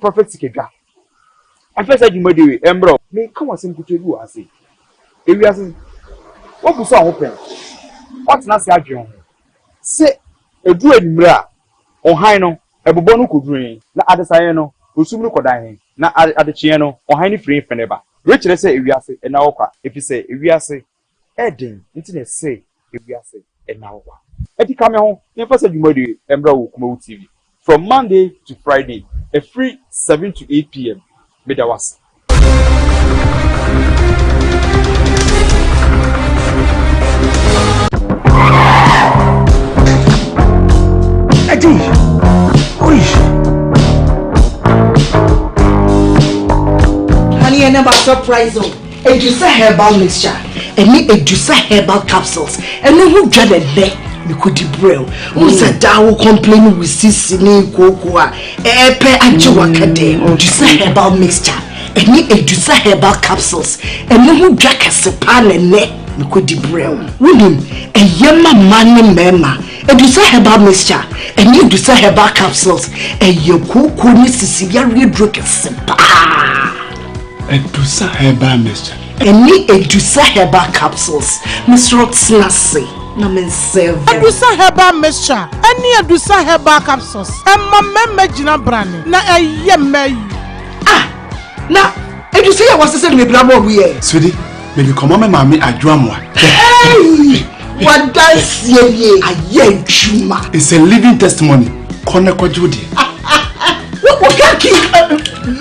Prophet Sikadwa ɛmfa saa dwumadie wei ɛmbrɛ wo. Meka wo asɛm ketewa bi wɔ ha sei. Ewiase, woabusa wo ho pɛn? Woatena ase adwene wo ho sɛ ɛduru anwummerɛ a, ɔhan no, ɛbobɔ no kɔduru he, na adesaeɛ no, osum no kɔdan he, na adekyeeɛ no, ɔhan no firi he fene ba? Wei kyerɛ sɛ ewiase nna hɔ kwa, efiri sɛ ewiase Ɛden nti na ɛsɛ ewiase nna hɔ kwa? Ɛti ka me ho na yɛmfa saa dwumadie yi mmra wɔ Kumawu TV from Monday to Friday ɛfiri 7 to 8 pm. Meda wo ase. Eddie! Oi! Honey, I never surprise you. Adusa herbal mixture ɛne Adusa herbal capsules ɛno ho dwa na ɛnɛ mekɔdi brɛ o. Wohu sɛ daa wo complain wo sisi ne kooko a ɛɛpɛ agye waka dɛ. Adusa herbal mixture ɛne Adusa herbal capsules ɛno ho dwa kɛse paa na ɛnɛ mekɔdi brɛ o. Wonim ɛyɛ ma mmaa ne mmarima. Adusa herbal mixture ɛne Adusa herbal capsules ɛyɛ kooko ne sisi yareɛ duro kɛse paa. Adusa herbal mixture. Ɛne Adusa herbal capsules. Mesrɛ wo tena ase na me nsɛve wo. Adusa herbal mixture ɛne Adusa herbal capsules ɛma mmarima gyina brane na ɛyɛ mmaa yie. Ah! Na Adusa yi a wɔasesa no mebira bɔɔ mu yɛ. Sweetie, mede kɔma me maame Adwoa Amoah. Hey! W'adanseɛ nie ayɛ adwuma. It's a living testimony. Kɔ na kɔgye wo deɛ. Wo kaki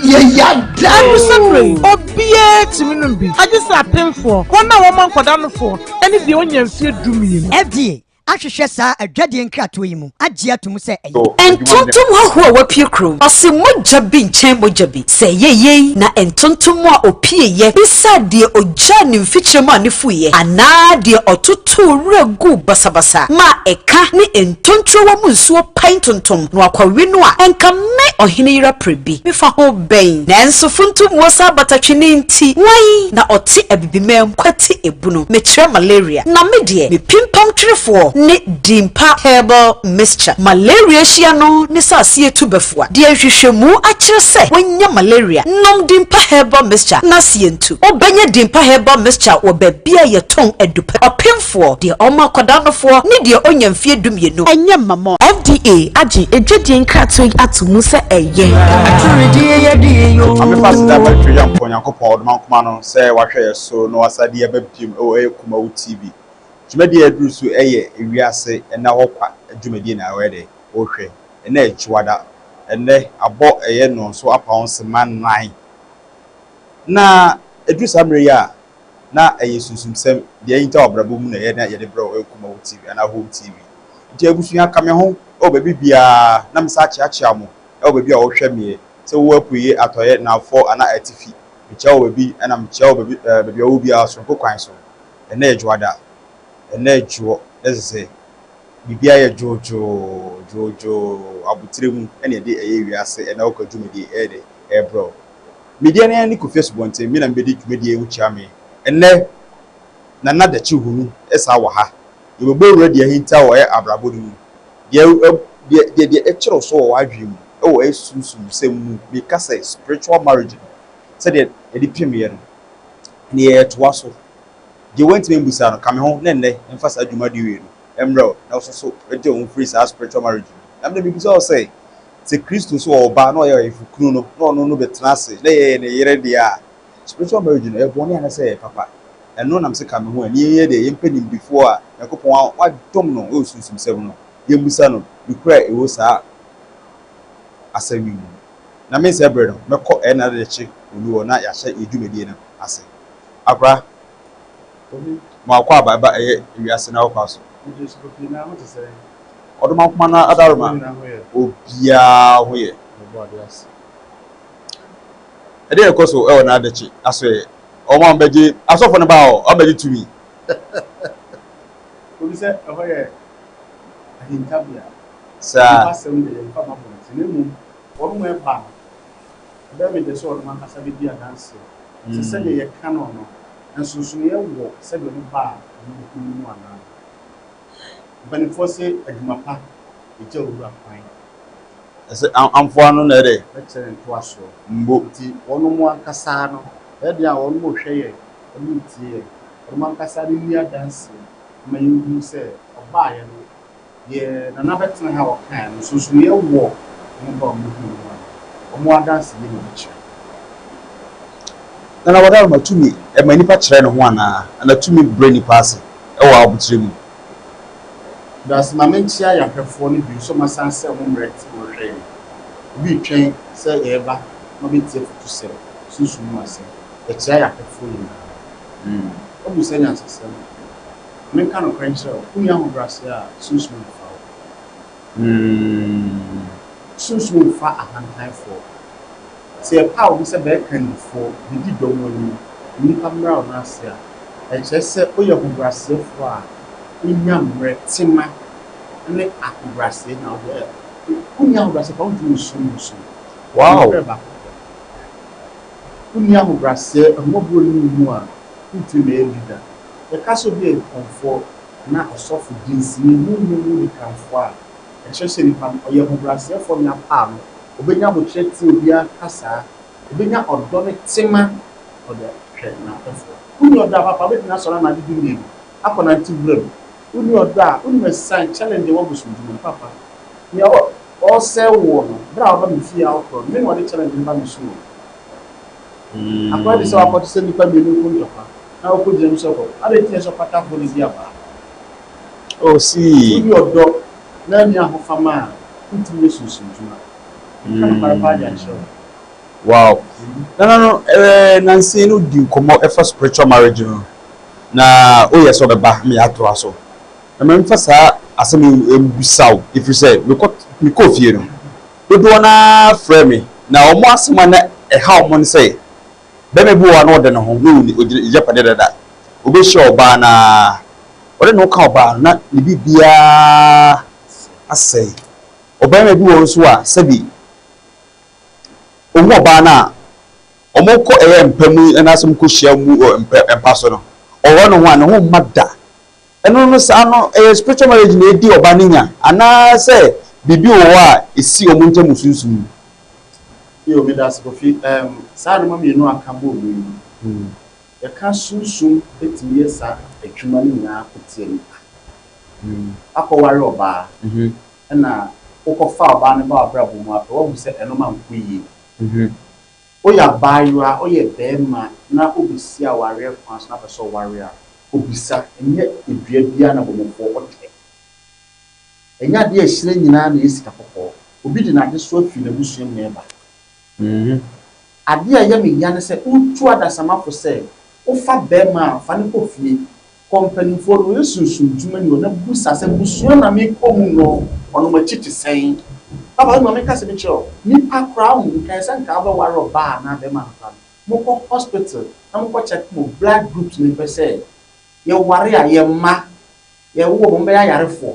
yɛ yada o. Ɛno yi, obiara tumi nom bi, agye sɛ apemfoɔ, wɔn a wɔma nkwadaa nofoɔ, ne deɛ ɔnya mfeɛ dumienu. FDA ahwehwɛ saa adwadie nkratoɔ yi mu agye ato mu sɛ ɛyɛ. Ntontom hɔhoɔ a wapue kurom. Ɔse mogya bi nkyɛn mogya bi. Sɛ ɛyɛ yei na ntontom a ɔpueeɛ bisaa deɛ ɔgyaa ne mfikyire maa no fuiɛ anaa deɛ ɔtotoo wura guu basabasa maa ɛka ne ntonturowa mu nsuo pae ntontom na wakɔwe no a, ɛnka me ɔhene yere apere bi. Mefa ho bɛn? Nanso funtummuo saa batatwene nti, hwan na ɔte Abibiman kwati ebunu? Mekyerɛ malaria. Na me deɛ, me pimpam twerefoɔ ne Dimpa Herbal Mixture. Malaria hyia no ne sɛ aseɛ tu bɛfoa. Deɛ nhwehwɛmu akyerɛ sɛ wanya malaria, nom Dimpa Herbal Mixture na aseɛ ntu. Wobɛnya Dimpa Herbal Mixture wɔ baabi a yɛtɔn adupɛ. Ɔpemfoɔ, deɛ ɔma akwadaa nofoɔ ne deɛ ɔnya mfeɛ dumienu. Ɛnyɛ mma mo. FDA agye adwadie nkratoɔ yi ato mu sɛ ɛyɛ. Maame fa aseda ma Twere Nyankopɔn Nyankopɔn Ɔdomankoma no sɛ wahwɛ yɛ so na wasa de yɛba biom wɔ ɛyɛ Kumawu TV. Dwumadie a aduru so yɛ ewiase nna hɔ kwa dwumadie na ɔyɛ dɛ wohwɛ. Ɛnnɛ yɛ Kyiwada. Ɛnnɛ abɔ ɛyɛ nnɔnso apaw nsema nnan. Na ɛduru saa mmerɛ yi a na ɛyɛ sunsumsɛm, deɛ ahinta wɔ abrabɔ mu na ɛyɛ na yɛde brɛ wo ɛwɔ Kumawu TV anaa Home TV. Nti abusua ka me ho wɔ baabi biara na me san akyeakyea mo wɔ baabi a wohwɛ meɛ, sɛ wowɔ apueɛ, atɔeɛ, nafoɔ anaa atifi. Mekyea wo wɔ baabi ɛna mekyea wo baabi ɛɛ baabi a wowɔ biara soronko kwan so. Ɛnnɛ yɛ Dwoada. Ɛnnɛ yɛ Dwoɔ. Na ɛsɛ sɛ biribiara yɛ dwoodwoo, dwoodwoo, abotire mu ɛna yɛde ɛyɛ wiase ɛna wokɔ dwumadie ɛyɛ dɛ ɛrebrɛ wo. Me deɛ ne ne Kofi Asubɔnten, me na mebɛdi dwumadie yi ho kyia me. Ɛnnɛ Nana Dakyi Hunu saa wɔ ha. Yɛbɛbɔ wura deɛ ahinta wɔ ɛyɛ abrabɔ no mu. Deɛ deɛ deɛ deɛ ɛkyerɛw so wɔ w'adwene mu ɛwɔ ɛyɛ sunsumsɛm mu. Meka sɛ spiritual marriage no sɛdeɛ yɛde pemyɛ no, ne yɛtoa so. Deɛ wantumi ambusa no, ka me ho na nnɛ mfa saa dwumadie wei no mmrɛ wo na wo nso so gye wo ho firi saa spiritual marriage no mu. Na me deɛ mebisa wo sɛ, sɛ Kristo nso wɔ ɔba na ɔyɛ ɔyefokunu no na ɔno no bɛtena ase na yɛyɛ ne yere deɛ a, spiritual marriage no ɛyɛ bɔne anaasɛ ɛyɛ papa? Ɛno na mese ka me ho ɛ, ne yɛnyɛ deɛ yɛmpɛ nimdefoɔ a Nyankopɔn wadom no wɔ sunsumsɛm no, yɛmmisa no nokorɛ a ɛwɔ saa asɛm yi mu. Na mensɛe berɛ no, mɛkɔ ɛyɛ Nana Adekye Onu hɔ na yɛahyɛ yɛn dwumadie no ase. Akora, ma wakɔ aba ɛba ɛyɛ wiase na ɔkɔ aso. Ɔdomankoma no adaworoma, obiara ho yɛ. Ɛdeɛn na ɛkɔ so ɛwɔ n'adekye asoɛeɛ? Wɔn a wɔbɛgye, asɔfo no baa hɔ, wɔabɛgye tumi. Obi sɛ ɛhɔ yɛ ahintabea. Saa. Nnipa asɛm deɛ yɛmfa mma abɔnten na mmom wɔn a ɛba no, ɛbɛyɛ me dɛ sɛ wɔn ankasa bɛdi adanseɛ sɛ sɛdeɛ yɛka no no, nsonsonoeɛ wɔ sɛdeɛ wɔn ba a wɔbɛhu no mu anaa. Mpanimfoɔ se adwuma pa gya owura kwan. Ɛsɛ amfoa no na ɛdɛ. Bɛkyerɛ ne ntoasoɔ. Mbo. Nti wɔnom ankasa no, ɛyɛ den a wɔnom rehwɛ yɛn, wɔnom retie yɛn, wɔnom ankasa no nni adanseɛ ma yɛnhunu sɛ ɔbaeɛ no, deɛ Nana bɛtena ha a ɔkaeɛ no, nsonsonoeɛ wɔ wɔn ba a wɔhuu no mu anaa? Wɔn adansedie na ɛbɛkyerɛ. Nana Wadaroma tumi ma nipa kyerɛ ne ho anaa? Anaa tumi brɛ nipa ase wɔ aboterɛ mu? Medase ma menkyea yɛn ahwɛfoɔ no bio sɛ wɔasan sɛ wɔn mmerɛ te wɔn hwɛ yɛn. Obi retwɛn sɛ yɛreba na ɔbɛtie afutusɛm, sunsum mu asɛm. Yɛkyea yɛn ahwɛfoɔ nyinaa. Woabu sɛ nyansasɛm. Ma menka nokorɛ nkyerɛ wo, wonni ahobrɛaseɛ a, sunsum mfa wo. Sunsum mfa ahantanfoɔ. Sɛ yɛpaw obi sɛ bɛyɛ kandifoɔ, bedi dɔm anim, nnipa mmra wo nan ase a, ɛkyerɛ sɛ woyɛ hobrɛaseɛfoɔ a wonya mmerɛ, tema ne ahobrɛaseɛ na wode ɛ. Wonni ahobrɛaseɛ koraa wontumi nsom bosom. Nokorɛ baako pɛ. Wonni ahobrɛaseɛ, ahummɔborɔ nni wo mu a, wontumi mmɛyɛ leader. Yɛka sɛ obi yɛ kɔmfoɔ anaa ɔsɔfo, dinsini, honhom mu dikanfoɔ a, ɛkyerɛ sɛ nipa no ɔyɛ hobrɛaseɛfoɔ ne apaa no Obenya aboterɛ tie obiara kasaa. Obenya ɔdɔ ne tema na ɔde ahwɛ n'afɛfoɔ. Wonni ɔdɔ a, papa, wobɛtumi asɔre anadwo dumienu akɔnante wuram. Wonni ɔdɔ a, wonim asiane, challenge, a ɛwɔ abosomdwuma mu. Papa, nea ɔresɛe woɔ no, berɛ a woba me fie a wokorɔ no, me na ɔde challenge no ba me so o. Akɔyɛ te sɛ woakɔte sɛ nnipa mmienu reko ntɔkwa na wokɔgyina mu sɛ wokɔko. Adɛn nti na ɛsɛ sɛ ɔpatafoɔ no di abaa? Oh, see. Wonni ɔdɔ na anni ahofama a, wontumi nyɛ sunsumdwuma. Meka nokware paa de akyerɛ wo. Wow. Nana no, eh, nansa yi no di nkɔmmɔ ɛfa spiritual marriage no, na woyɛ sɛ ɔbɛba ma yɛatoa so. Na ma memfa saa asɛm yi mbisa wo, ɛfiri sɛ mekɔ mekɔɔ fie no, dodoɔ no ara frɛ me, na wɔn asɛm a na ɛha wɔn ne sɛ, bɛrima bi wɔ hɔ a na ɔde ne ho, na ɔwɔ ne agyapadeɛ dada, ɔbɛhyia ɔbaa no ara, ɔde ne ho ka ɔbaa no na ne biribiara asɛe. Ɔbarima bi wɔ hɔ nso a, sɛbi ɔhu ɔbaa no a, wɔkɔ ɛyɛ mpa mu anaasɛ wɔkɔhyia mu wɔ mpa mpa so no, ɔwɔ ne ho a, ne ho mma da. Ɛno no saa no, ɛyɛ spiritual marriage na ɛdi ɔbaa no nya anaasɛ biribi wɔ hɔ a ɛsi wɔn ntam wɔ sunsum mu? Yo, meda ase Kofi. Ɛɛm, saa nnoɔma mmienu a aka bɔɔ mu yi, Yɛka sunsum tumi yɛ saa adwuma no nyinaa ko tia nipa. Wakɔware ɔbaa ɛna wokɔfa ɔbaa no ba w'abrabɔ mu a pɛ wahu sɛ ɛnoma nkɔ yie. Woyɛ abaayewa, woyɛ bɛɛma na wobɛsi awareɛ kwan so na wopɛ sɛ ɔware a, kɔbisa. Ɛnyɛ dua biara na bɔmmɔfoɔ ɔtɛ. Ɛnyɛ adeɛ a ɛhyerɛn nyinaa na ɛyɛ sika kɔkɔɔ. Obi de n'adesoa firi n'abusua mu na ɛba. Adeɛ a ɛyɛ me ya ne sɛ wotu adasamma fo sɛ wofa barima a fa no kɔ fie, kɔ mpanimfoɔ no ɔyɛ sunsum dwumani hɔ na bisa sɛ busua na mekɔ mu no ɔnom akyi te sɛn? Papa wei ma menka asɛm bi nkyerɛ wo, nipa koraa wohu nkae sɛ nka wobɛware ɔbaa anaa barima no koraa no mokɔ hospital na mokɔ check mo blood groups mempɛ sɛ yɛware a yɛn mma yɛwo wɔn wɔbɛyɛ ayarefoɔ.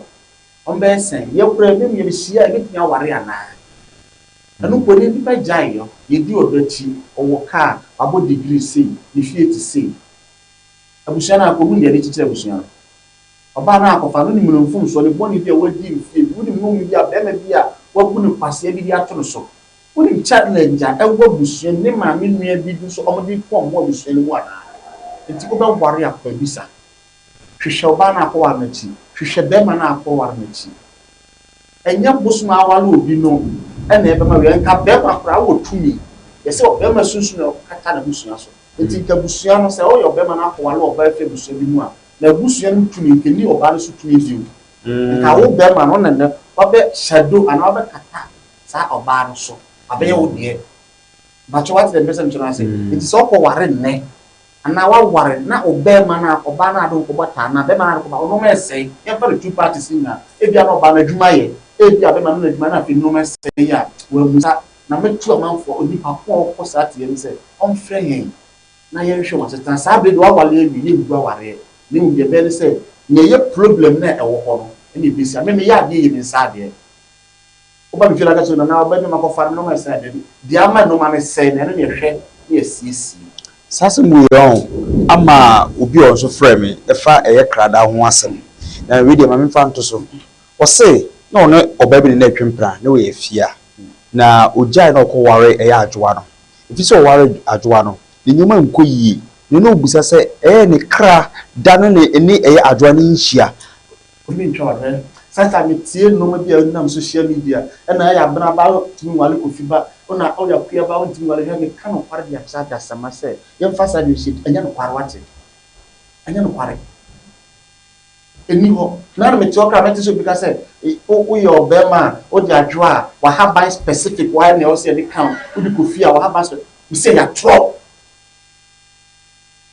Wɔbɛyɛ sɛn? Yɛ koraa ebinom yɛrehyia a, yɛbɛtumi aware anaa? Ɛno mpo ɛnnɛ nnipa gyae yɔ. Yɛdi ɔdɔ akyi, ɔwɔ kaa, wabɔ degree sei, ne fie te sei. Abusua no akɔhu deɛ ɛde kyekyere abusua no. Ɔbaa no akɔfa no, wonim ne mfomsoɔ, ne bɔne bi a wadi mfeɛ bi, wonim nnome bi a barima bi a wabu no kwasea bi de ato no so. Wonim challenge a ɛwɔ abusua no mu, ne maame nua bi nso wɔde kɔ wɔn abusua no mu anaa? Nti wobɛware a kɔ abisa. Hwehwɛ ɔbaa no a akɔware no akyi. Hwehwɛ barima no a akɔware no akyi. Ɛnyɛ bosom a aware obi no na ɛbɛma wei. Nka barima koraa wɔ tumi. Yɛsɛ ɔbarima sunsum na ɔkata n'abusua so. Nti nka abusua no, sɛ woyɛ ɔbarima na akɔware ɔbaa fi abusua bi mu a, n'abusua no tumi, nka ɛnni ɔbaa no so tumi bio. Nka wo barima no, wo na nnɛ wabɛ shadow anaa wabɛkata saa ɔbaa no so. Wabɛyɛ wo deɛ. Mpakyɛ wate deɛ mepɛ sɛ mekyerɛ no ase? Nti sɛ wokɔware nnɛ, Anaa waware na ɔbarima no a ɔbaa no a ade nkɔbɔ taa anaa barima no a ade nkɔbɔ ɔno ɛsɛe. Yɛmfa no two parties no nyinaa. Ebia na ɔbaa no adwuma yɛ, ebia barima no n'adwuma na afei nnoɔma sɛe a wammisa. Na mɛtu amanfoɔ, onipa ko a ɔkɔ saa tebea mu sɛ ɔmfrɛ yɛn na yɛnhwɛ wɔn asetena. Saa berɛ deɛ waware awie, yɛngu awareɛ. Na mmom deɛ ɛbɛyɛ ne sɛ, nea ɛyɛ problem no a ɛwɔ hɔ no na ɛbɛsi. Me meyɛ adeɛ yɛ me nsa adeɛ. Woba me fie na ka kyerɛ nana ɔbɛ nneɛma kɔfa no nneɛma ɛsɛe dabi. Deɛ ama nneɛma no sɛe no ɛno na yɛhwɛ na yɛsiesie. Saa asɛm wei ɔn ama obi a ɔnso frɛɛ me ɛfa ɛyɛ kradaa ho asɛm na wei deɛ ma memfa nto so. Ɔse na ɔne ɔbaa bi na na ɛtwe mpena na wɔyɛ afia. Na ɔgyae na ɔkɔwaree ɛyɛ Adwoa no. Ɛfiri sɛ ɔwaree Adwoa no, ne nneɛma nkɔ yie. Na na ɔbisa sɛ ɛyɛ ne kra da no ne ne ɛyɛ Adwoa no nhyia. Ɔtumi ntwa w'ahwɛ. Sometimes me tie nnoɔma bi a ɛnam social media ɛna ɛyɛ abena ba wontumi nwale kofi ba wona ɔyɛ akua ba wontumi nwale hwɛ meka nokware de akyerɛ adasamma sɛ yɛmfa saa deɛ ɔhyɛ ɛnyɛ nokware wate ɛnyɛ nokware ɛni hɔ na na mete hɔ koraa mɛte sɛ obi ka sɛ woyɛ ɔbɛrima a wode adwoa a wahaban specific wayɛ nea ɛwɔ sɛ yɛde ka wode kofi a wahaban specific mesɛ yɛatorɔ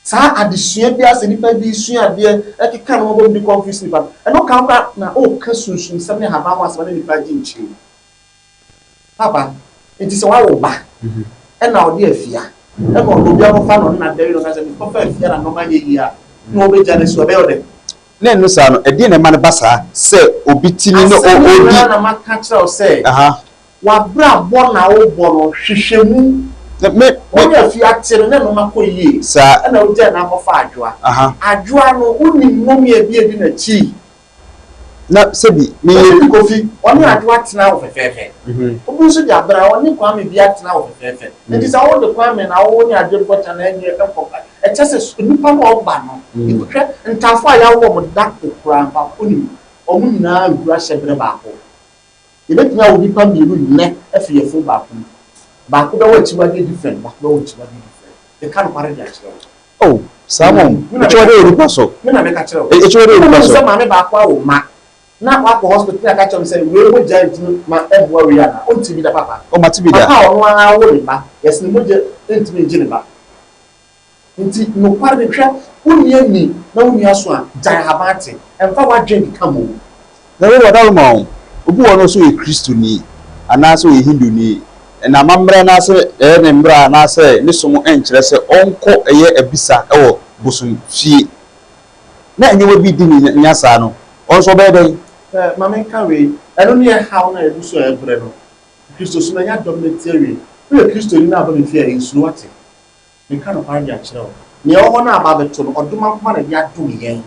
Saa adesua biara sɛ nipa bi resua adeɛ ɛkeka ne ho bom de confuse nipa no, ɛno ka ho koraa na ɔreka sunsumsɛm ne ahaban ho asɛm na nipa agye nkyiri. Papa, nti sɛ wawo ba ɛna ɔde afia ɛna ɔde obi akɔfa na ɔne no ada wie na ɔka sɛ mekɔfa afia na nnoɔma nyɛ yie a na ɔbɛgya no asi hɔ ɛbɛyɛ wo dɛn? Na ɛno saa no, ɛdeɛn na ɛma no ba saa sɛ obi tumi ne Asɛm ɔdi. nyinaa na maka kyerɛ wo sɛ W'abrabɔ na wobɔ no, hwehwɛ mu. Wo ne Afie ate no na nnoɔma kɔ yie ɛna wogyae no akɔfa Adwoa. Adwoa no wonim nnome bi a ɛdi n'akyi. Na sɛbi me. Obi de Kofi, ɔne Adwoa tena hɔ fɛfɛɛfɛ. Obi nso de Abena, ɔne Kwame bi atena hɔ fɛfɛɛfɛ. Nti sɛ wode Kwame na wo ne Adwoa bi kɔtena na ɛnyɛ ɛnkɔ ɛkyɛ sɛ nnipa no a ɔba no, hwɛ ntafoɔ a yɛawo wɔn da koro koraa mpa, wonim wɔn nyinaa nhuru ahyɛ berɛ baako. Yɛbɛtumi awo nnipa mmienu nnɛ afi yafunu baako mu. Baako bɛwɔ akyiwadeɛ different, baako bɛwɔ akyiwadeɛ different. Meka nokware de akyerɛ wo. Oh, saa mmom. Me na Akyiwadeɛ wɔ nipa so. Me na meka kyerɛ wo. Akyiwadeɛ wɔ nipa Wonim so. sɛ maame baako awo mma na wakɔ hospital na yɛaka kyerɛ no sɛ wei mogya ntumi ma ɛmmoa wei anaa? Ɔnte bi da papa. Oh, mate bi da. Papa a ɔno ara awo ne ba, yɛse ne mogya ntumi ngye ne ba. Nti nokware no, hwɛ, wonni ani na wonni aso a, gyae ahaban te, mfa w'adwene nkeka mmom. Na wei ɔdawuroma o, obi wɔ hɔ no ɔsɛ ɔyɛ Kristoni anaasɛ ɔyɛ Hinduni, na amammerɛ anaasɛ ɛyɛ ne mmara anaasɛ ne som nkyerɛ sɛ ɔnkɔ ɛyɛ abisa wɔ bosom fie, na nneɛma bi di ne nya saa no, ɔno nso ɔbɛyɛ dɛn? Hwɛ, ma menka wei, ɛno ne ɛhaw no a yɛgu so a yɛbrɛ no. Kristosom anya dɔm no ti awie. Woyɛ Kristoni na aba me fie a, nsuro, woate? Meka nokware de akyerɛ wo, nea ɛwɔ hɔ no a aba abɛto no, ɔdom akoma na ɛde adom yɛn,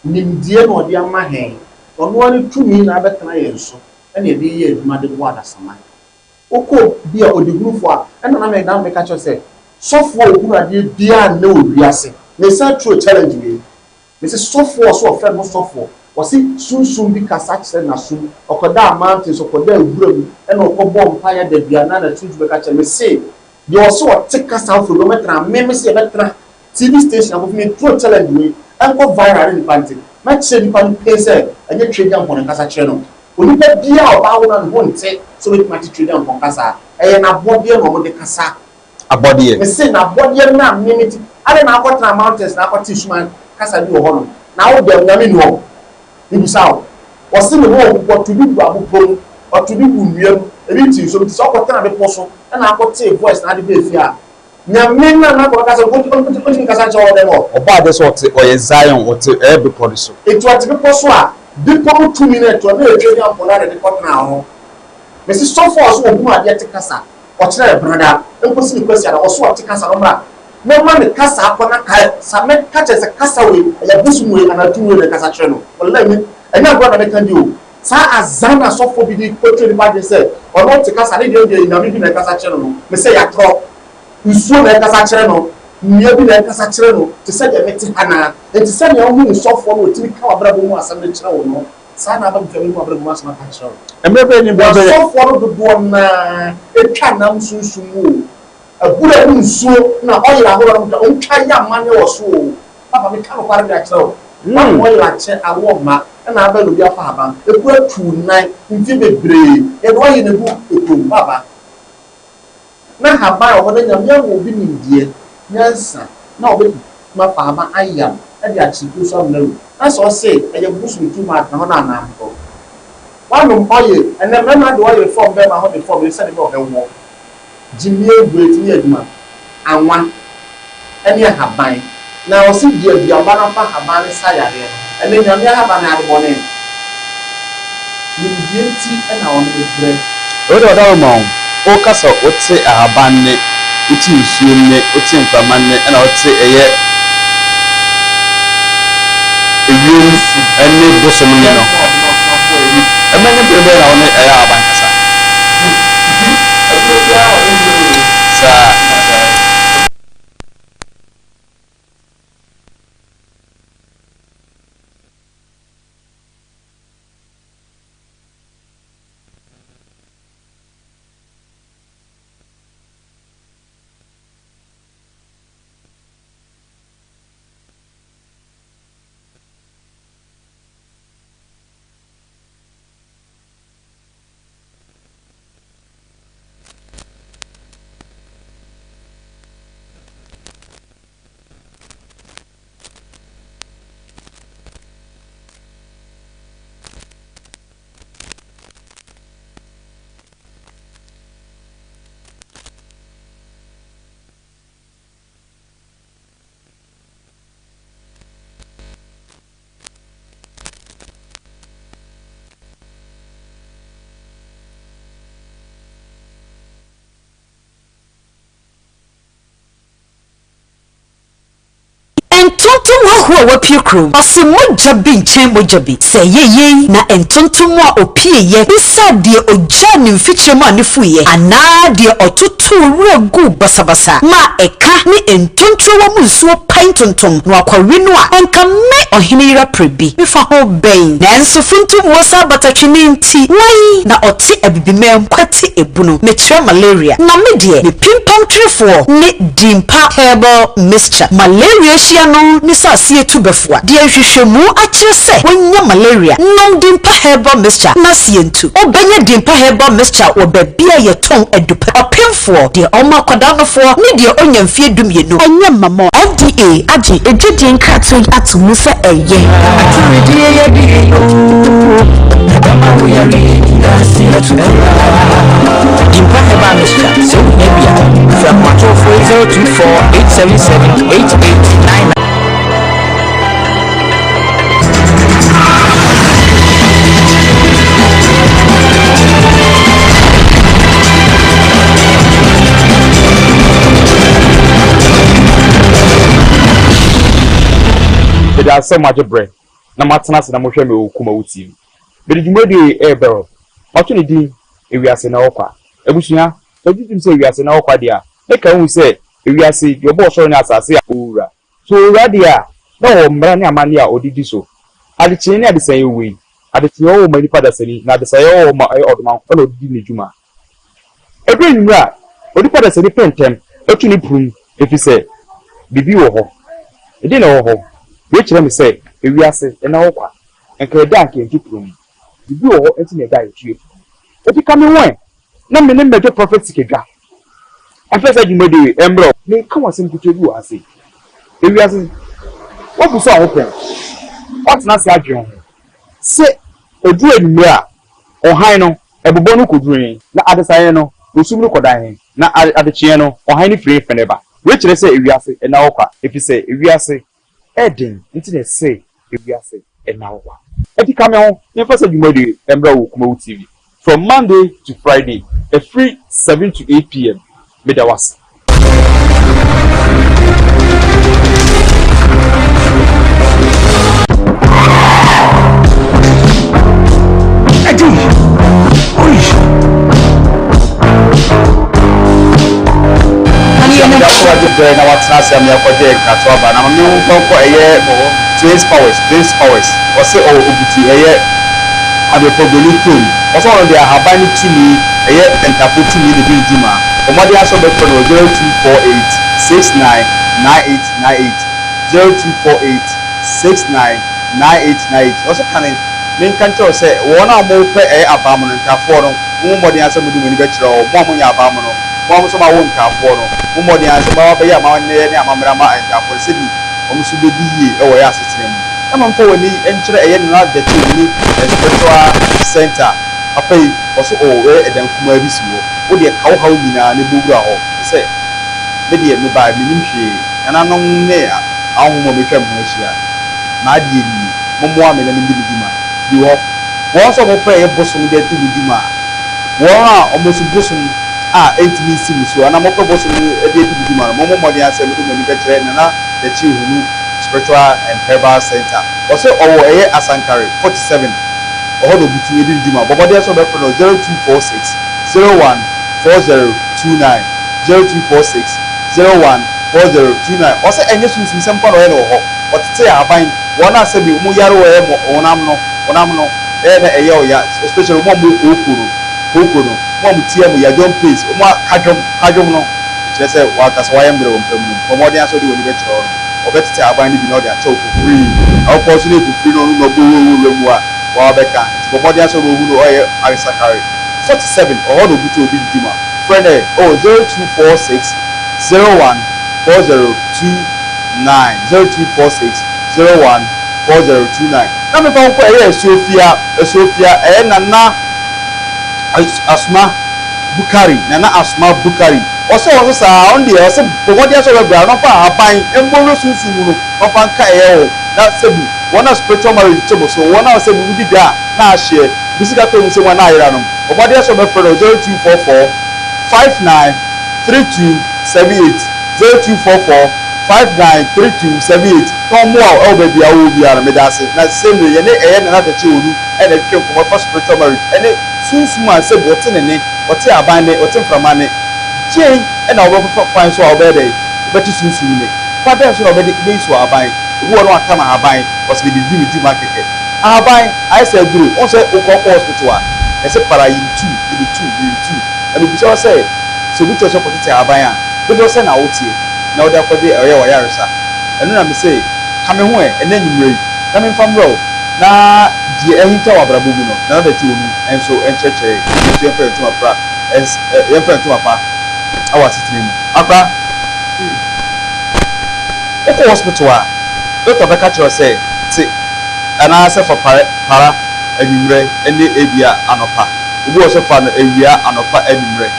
nimdeɛ na ɔde ama hɛn, ɔno ara ne tumi na abɛtena yɛn so na yɛde reyɛ adwuma de boa adasamma. Wokɔ obi a ɔdehunufo a, ɛna na me na meka kyerɛ wo sɛ, sɔfo a ɔhunu adeɛ biara nnɛ wɔ wiase, mesan turo challenge wei, mese sɔfo a ɔse ɔfrɛ ne ho sɔfoɔ, ɔse sunsum bi kasa kyerɛ n'asom, ɔkɔdaa mountain so, ɔkɔdaa wura mu, ɛna ɔkɔbɔɔ mpaeɛ adaduanan na sunsum bɛka kyerɛ no, mese Deɛ ɔse ɔte kasa foforɔ bi ɔmɛtena me mese yɛbɛtena TV station akɔfi me throw challenge wei ɛnkɔ viral ne nipa nte mɛkyerɛ nipa no pee sɛ ɛnyɛ Tweagyampɔn nkasa kyerɛ no onipa biaa ɔbaa wo no a ne ho nte sɛ ɔbɛtumi ate Tweagyampɔn kasa ɛyɛ nabɔdeɛ na ɔmo de kasa Abɔdeɛ. Mese nabɔdeɛ no a me mete adɛn na akɔtena mountains na akɔte suman kasa bi wɔ hɔ nom na wo dɛm nyame nni hɔ Mebisa wo, wɔse me ho ɔto bi gu abopɔ mu, ɔto bi gu nnua mu, ebi te nsuo mu, nti sɛ ɔkɔtena bepɔ so na akɔtee voice na ade baa fie a, Nyame no a na anka ɔbɛka sɛ ɔntumi nkasa nkyerɛ wo wɔ dɛm hɔ? Ɔbɔɔ adeɛ sɛ ɔte, ɔyɛ Zion, ɔte ɛyɛ bepɔ no so. Nti ɔte bepɔ so a, bepɔ mu tumi no ɛtoɔ na ɛtwa Nyankopɔn no ara na ɛde kɔtenaa hɔ. Mese sɔfoɔ a ɔse ɔhunu adeɛ te kasa, ɔkyerɛ brada, nkosi ne kwasiada, ɔse ɔte kasa no mmra Mɛma ne kasa akɔ na ka sa mɛ ka kyerɛ sɛ kasa wei ɛyɛ bosom wei anaa tumi wei na ɛkasa kyerɛ no wallahi me ɛnyɛ agorɔ na meka di o saa azan na sɔfoɔ bi de kɔtwa nipa adwene sɛ ɔno ɔte kasa ne deɛ deɛ nyame bi na ɛkasa kyerɛ no no me sɛ yatorɔ nsuo na ɛkasa kyerɛ no nnua bi na ɛkasa kyerɛ no te sɛ deɛ mete ha naa nti sɛnea wohu sɔfoɔ no ɔtumi ka w'abrabɔ mu asɛm de kyerɛ wo no saa na aba mfɛm mu abrabɔ mu asɛm aka kyerɛ wo. Mmerɛ bɛn ne mmerɛ bɛn. Wɔasɔfoɔ no dodoɔ no ara twa nam sunsum mu o. Abura mu nsuo na oil ahoroɔ no motwa ɔmotwa yɛ amanneɛ wɔ so oo papa meka nokware de akyerɛ wo wama oil akyɛ awoɔ mma ɛna abɛn na obi afa haban ɛku atuu nan mfie bebree yɛde oil na egu ekurom papa na haban wɔ hɔ na nyame ama obi nimdeɛ nyansa na ɔbɛtumi afa haban ayam de akyere kuro so amena awu na sɛ ɔse ɛyɛ bosom too much na hɔ na anaa mporɔ wanom oil ɛnɛ mmarima de oil fɔm bɛrima ho de fɔm yere sɛde bɛ ɔbɛwoɔ Gyimie wei tumi yɛ adwuma. Anwa ne ahaban. Na ɔse di aduaba na fa ahaban no sa yareɛ no. Ɛnɛ Nyame ahaban no ade bɔne? Nimdeɛ nti na ɔno me brɛ. Wei deɛ ɔdaworo ma wo. Woka sɛ wote ahaban nne, wote nsuo nne, wote mframa nne ɛna wote ɛyɛ ewiem ne bosom nne no. Ɛmɛ ne bere bɛn na wo ne ɛyɛ ahaban kasa? Kurom hɔhoɔ a wapue kurom, ɔse mogya bi nkyɛn mogya bi. Sɛ ɛyɛ yei na ntontom a ɔpieeɛ bisaa deɛ ɔgyaa ne mfikyire maa no fuiɛ, anaa deɛ ɔtotoo wura guu basabasa maa ɛka ne ntonturowa mu nsuo pae ntontom na wakɔwe no a, anka me ɔhene yere apere bi mefa ho bɛn? Nanso funtummuo saa batatwene nti, wan na ɔte Abibiman kwati ebunu? Mekyerɛ malaria. Na me deɛ, me pimpam twerefoɔ ne Dimpa Herbal Mixture. Malaria hyia no ne sɛ aseɛ tu bɛfoa. Deɛ nhwehwɛmu akyerɛ sɛ wonya malaria, nom Dimpa Herbal Mixture na aseɛ ntu. Wobɛnya Dimpa Herbal Mixture wɔ baabi a yɛtɔn adupa. Ɔpemfoɔ, deɛ ɔma akwadaa nofoɔ ne deɛ ɔnya mfeɛ dumienu. Ɛnyɛ mmamɔ. FDA agye adwadie nkratoɔ yi ato mu sɛ ɛyɛ. Aturidie yɛ die oo, ɛbɛma wo yareɛ nyinaa ase atu koraa. Dimpa Herbal Mixture, sɛ wohia bi a, frɛ ahomatorofoɔ yi 024 877 8899. Meda ase sɛ moagye berɛ na moatena ase na mohwɛ me wɔ Kumawu TV. Mede dwumadie yi rebrɛ wo. Mato ne din Ewiase Na Ɛwɔ Kwa. Abusua, sɛ wogye tom sɛ ewiase na ɛwɔ kwa deɛ a, na ka hu sɛ ewiase, deɛ ɔbɔɔ ɔsoro ne asase a, ɔwura. So owura deɛ a, na ɔwɔ mmara ne amanneɛ a ɔde di so. Adekyeɛ ne adesaeɛ wei. Adekyeɛ wɔ hɔ ma nipa dasani, na adesaeɛ wɔ hɔ ma ɛyɛ ɔdomankoma na ɔde di ne dwuma. Ɛduru anwummerɛ a, onipa dasani pɛ ntɛm tu ne prum ɛfiri sɛ biribi wɔ hɔ. Ɛdeɛn na ɛwɔ hɔ? Wei kyerɛ me sɛ ewiase nna hɔ kwa. Nka ɛda a nka yɛntu prum. Biribi wɔ hɔ nti na ɛda a yɛtu yɛ prum. Enti ka me ho ɛ na me ne mmɛgye Prophet Sikadwa mfa saa dwumadi wei mmrɛ wo. Mereka wo asɛm ketewa bi wɔ ha sei. Ewiase, woabisa wo ho pɛn? Woatena ase adwene ho sɛ ɛduru anwummere a, ɔhan no, ɛbobɔ no kɔduru he, na adesaeɛ no, osum no kɔda he, na adekyeɛ no, ɔhan no firi he fɛne ba? Wei kyerɛ sɛ ewiase nna hɔ kwa, ɛfiri sɛ ewiase Ɛyɛ den nti na ɛsɛ ewiase nna hɔ kwa. Enti ka me ho na yɛmfa saa dwumadi yi mmra wɔ Kumawu TV from Monday to Friday ɛfiri 7 to 8 pm. Meda wo ase. Agye brɛ na watena ase ama yɛakɔgye nkratoɔ aba na ma me nkɔ nkɔ ɛyɛ Twins Powers Twins Powers ɔse ɔwɔ Obutu ɛyɛ Adepo Broni kurom ɔse ɔno deɛ ahaban ne tumi ɛyɛ ntafo tumi na ɛdi ne dwuma bɔ mmɔden ara sɛ wobɛfrɛ no wɔ 0248 69 9898 0248 69 9898 ɔse kane menka nkyerɛ wo sɛ wɔn a wɔpɛ ɛyɛ abamono ntafoɔ no mommɔ mmɔden ara sɛ mode mo ani bɛkyerɛ wɔn mo a monyɛ abamono Mo a mo nso moawo ntaafoɔ no, mommɔ mmɔden ara sɛ mobɛba abɛyɛ amanneɛ ne amammerɛ ama ntaafoɔ no sɛdeɛ wɔn nso bɛdi yie wɔ yɛn asetena mu. Na momfa wɔn ani nkyerɛ ɛyɛ Nana Gyakye ne Spiritual Centre papa yi, ɔso ɔwɔ ɛyɛ ɛdan kumaa bi si hɔ. Wo deɛ ka wo haw nyinaa na bɔ wura hɔ sɛ, Me deɛ mebaeɛ mennim hwee, nananom ne ahonhom a wɔatwa me ho ahyia, m'adeɛ nie, mommoa me na mendi me dwuma. Firi hɔ. Wɔn nso a wɔpɛ ɛyɛ bosom de adi wɔn dwuma a, wɔn a wɔn nso bosom a ɛntumi nsi mo so anaa mopɛ bosom no de adi mo dwuma no, mommɔ mmɔden ara sɛ mode mo ani bɛkyerɛ Nana Dakyiri Hunu Spiritual and Herbal Centre. Ɔse ɔwɔ ɛyɛ Asankare 47, ɔhɔ na ɔbutu di ne dwuma. Bɔ mmɔden ara sɛ wobɛfrɛ no 0246 01 4029, 0246 01 4029. Ɔse ɛnyɛ sunsumsɛm nko ara na ɔyɛ no wɔ hɔ, ɔtete ahaban, wɔn a sɛbi wɔyare wɔ ɛyɛ honam no, honam no ɛyɛ na ɛyɛ ɔya, especially wɔn a wɔwɔ kooko no. Kooko no, mo a mo ti yɛ mo ya, John Pace, mo a kadwom, kadwom no, kyerɛ sɛ w'ankasa w'ayɛ mmerɛ wɔ mpa mu no, bɔ mmɔden ara sɛ wode w'ani bɛkyerɛ hɔ no, wɔbɛtete aban no bi na wɔde akyɛ wo for free, na wokɔ nso na ɛyɛ for free na ɔno na ɔbɔ wo wura mu a, w'abɛka, nti bɔ mmɔden ara sɛ wobɛhu no, ɔyɛ Arisakare 47, ɔhɔ na ɔbutu obi di dwuma, frɛ no ɛ, ɔwɔ 0246 01 4029, 0246 01 4029, na memfa wo nkɔ ɛyɛ Asuofia, Asuofia, ɛyɛ Nana. Asuma Bukari, Nana Asuma Bukari, ɔsɛ ɔno saa, ɔno deɛ ɔsɛ bɔ mmɔden sɛ ɔbɛbra na ɔmfa ahaban mmɔ wura sunsum mu no na ɔmfa nka ɛyɛ wo na sɛbi wɔn a spiritual marriage te mo so, wɔn a sɛbi wodi dwa a na ahyeɛ, bi sika tɔ mu nsam a na ayera nom, bɔ mmɔden sɛ ɔbɛfrɛ no 0244 59 32 78, 0244 593278 na ɔmmoa wo ɛwɔ baabi a wowɔ biara no. Meda ase. Na sesei mmerɛ yɛne ɛyɛ Nana Dakyɛ Onu ɛna ɛtwetwe nkɔmmɔ ɛfa spiritual marriage ɛne sunsum a sɛbi ɔte ne nne, ɔte aban nne, ɔte mframa nne. Deɛn ɛna wobɛfa kwan so a wobɛyɛ dɛn? Wobɛte sunsum nne. Kwan bɛn so na wobɛde wobɛyi so aban? Obi wɔ hɔ na watam ahaban, ɔse mede di me dwuma kɛkɛ. Ahaban ayɛ sɛ aduro. Wohu sɛ wokɔ wokɔ hospital a, yɛse para yi tu, yi tu, yi tu. Na mebisa wo sɛ, sɛ obi kyerɛ wo sɛ kɔtete ahaban a, dodoɔ sɛn na woteɛ na wode akɔgye ɛyɛ w'ayaresa? Ɛno na mese, ka me ho ɛ, ɛnnɛ anwummerɛ yi, na memfa mmrɛ wo, na deɛ ahinta wɔ abrabɔ mu no, Nana Daakye Onu nso nkyerɛkyerɛ yɛn, yɛn nso yɛmfa yɛn ntoma fra, yɛmfa yɛn ntoma pa wɔ asetena mu. Akora, wokɔ hospital a, dɔkta bɛka kyerɛ wo sɛ te anaasɛ fa para anwummerɛ ne ebia anɔpa. Obi wɔ hɔ sɛ fa no awia, anɔpa, anwummerɛ.